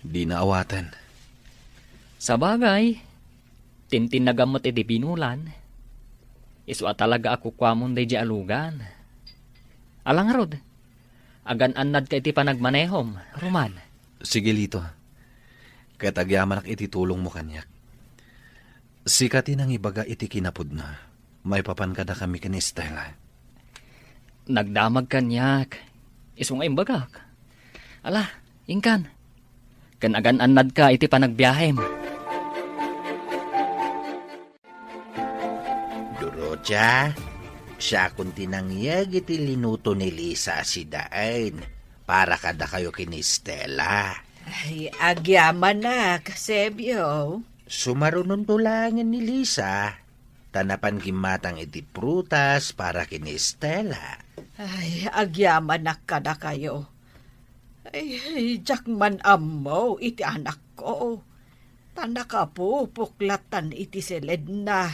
Dina awaten. Sabagay, tintinnagam met iti binulan. Isu a talaga a kukuamon daydiay a lugan. Ala ngarud, agan-annadka iti panagmanehom, Roman. Sige, Lito. Ket agyamanak iti tulongmo kaniak. Sika ti nangibaga iti kinapudna maipapan kadakami ken ni Estela. Nagdamag kaniak. Isu nga imbagak. Ala, inkan. Ken agan-annadka iti panagbiahem. Dorotia, siakon ti nangyeg iti linuto ni Lisa a sidaen para kadakayo ken ni Estela. Ay, agyamanak, Sebio. Sumarunonto laengen ni Lisa, ta napan gimmatang iti prutas para ken ni Estela. Ay, agyamanak kadakayo. Ay, diak man ammo iti anakko. Ta nakapupok lattan iti siledna.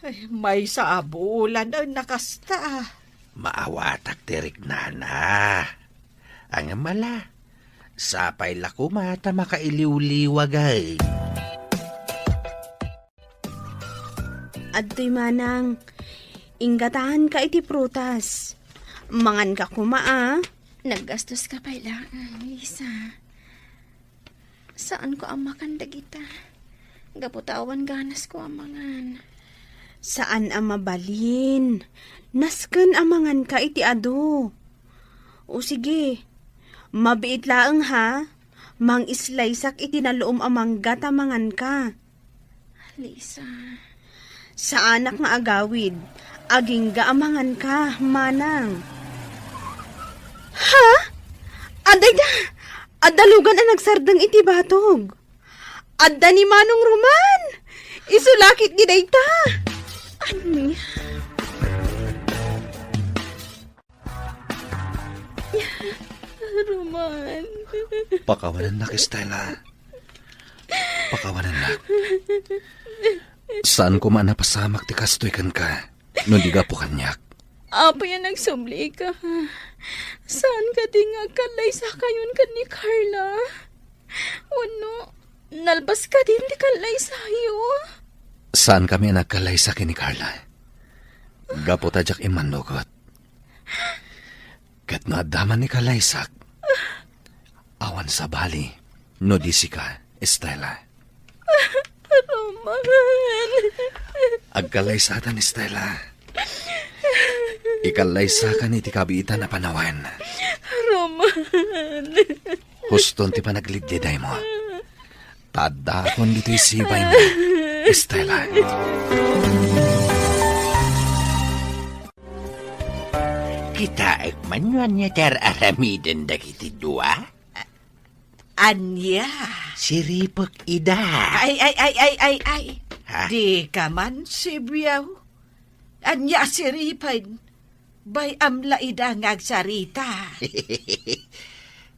Ay, maysa a bulan a nakasta. Maawatak ti riknana. Ngem ala, sapay la koma ta makailiwliwag. Adtoy manang, inggataanka iti prutas. Manganka koma a. Naggastoska pay laeng, Lisa. Saanko a makan dagita. Gapu ta awan ganasko a mangan. Saan a mabalin. Nasken a manganka iti adu. O sige, mabiit laeng ha. Mangislaysak iti naluom a mangga ta manganka. Lisa. Saanak nga agawid. Agingga a manganka, manang. Ha? Adda ida! Adda lugan a nagsardeng iti batog. Adda ni Manong Roman! Isu la ketdi dayta! Ania? Roman. Pakawanennak, Estela. Pakawanennak. Saan koma a napasamak ti kastoy kenka no di gapu kaniak. Apay a nagsublika? Saan kadi nga agkallaysakayon ken ni Carla? Wenno, nalbas kadi ti kallaysayo? Saankami a nagkallaysa ken ni Carla. Gapu ta diak immannugot. Ket no adda man ni kallaysak, awan sabali no di sika, Estela. Roman. Agkallaysatan, Estela. Ikallaysakan iti kabiitan a panawen. Roman. Huston ti panaglidlidaymo. Ta addaakon ditoy sibaymo, Estela. Kitaek man no ania ti ar-aramiden dagiti dua? Ania? Siripek ida. Ay, ay, ay, ay, ay, ay. Ha? Dika man, Sibiaw. Ania a siripen? Bay-am la ida nga agsarita.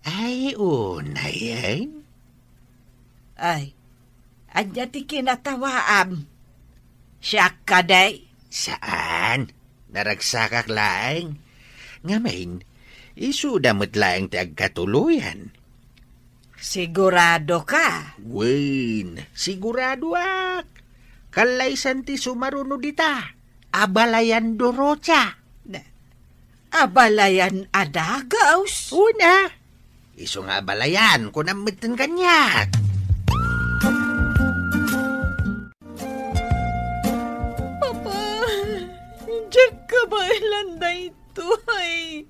Ay, unay, eh. Ay, ania ti kinatawaam? Siak kadi? Saan. Naragsakak laeng. Ngamin, isuda met laeng ti agkatuloyan. Sigurado ka? Wen, siguradoak. Kallaysan ti sumaruno dita. Abalayan Dorocha. Na, abalayan a dagaws? Una. Isu nga abalayan, kunam metten kaniak. Papa, diak kabaelan daytoy.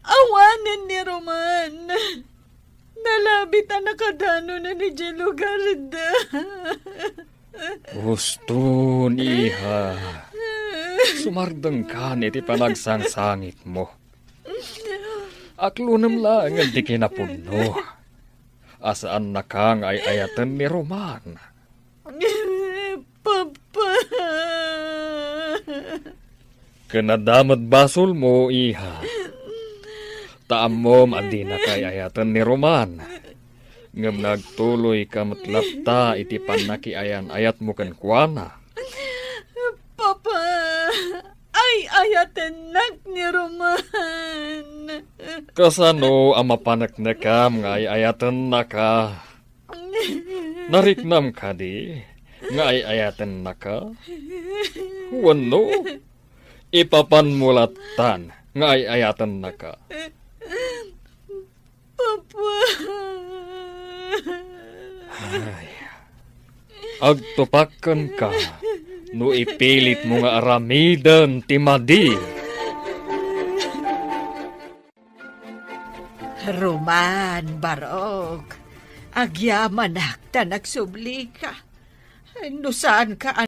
Awanen ni Roman. Nalabit a nakadanonen idiay lugarda. Uston, iha. Sumardengkan iti panagsangsangitmo. Aklonem laengen ti kinapudno. A saannaka nga ay-ayaten ni Roman. Papa. Ken adda met basolmo, iha. Ta ammom a dinaka ay-ayaten ni Roman. Ngem nagtuloyka met latta iti pannakiayan-ayatmo kenkuana. Papa, ay-ayatennak ni Roman. Kasano a mapaneknekam nga ay-ayatennaka? Nariknam kadi nga ay-ayatennaka? Wenno, ipapanmo lattan nga ay-ayatennaka? Papa. Ay, agtupak kenka no ipilitmo nga aramiden ti madi. Roman, Barok, agyamanak ta nagsublika. No saanka a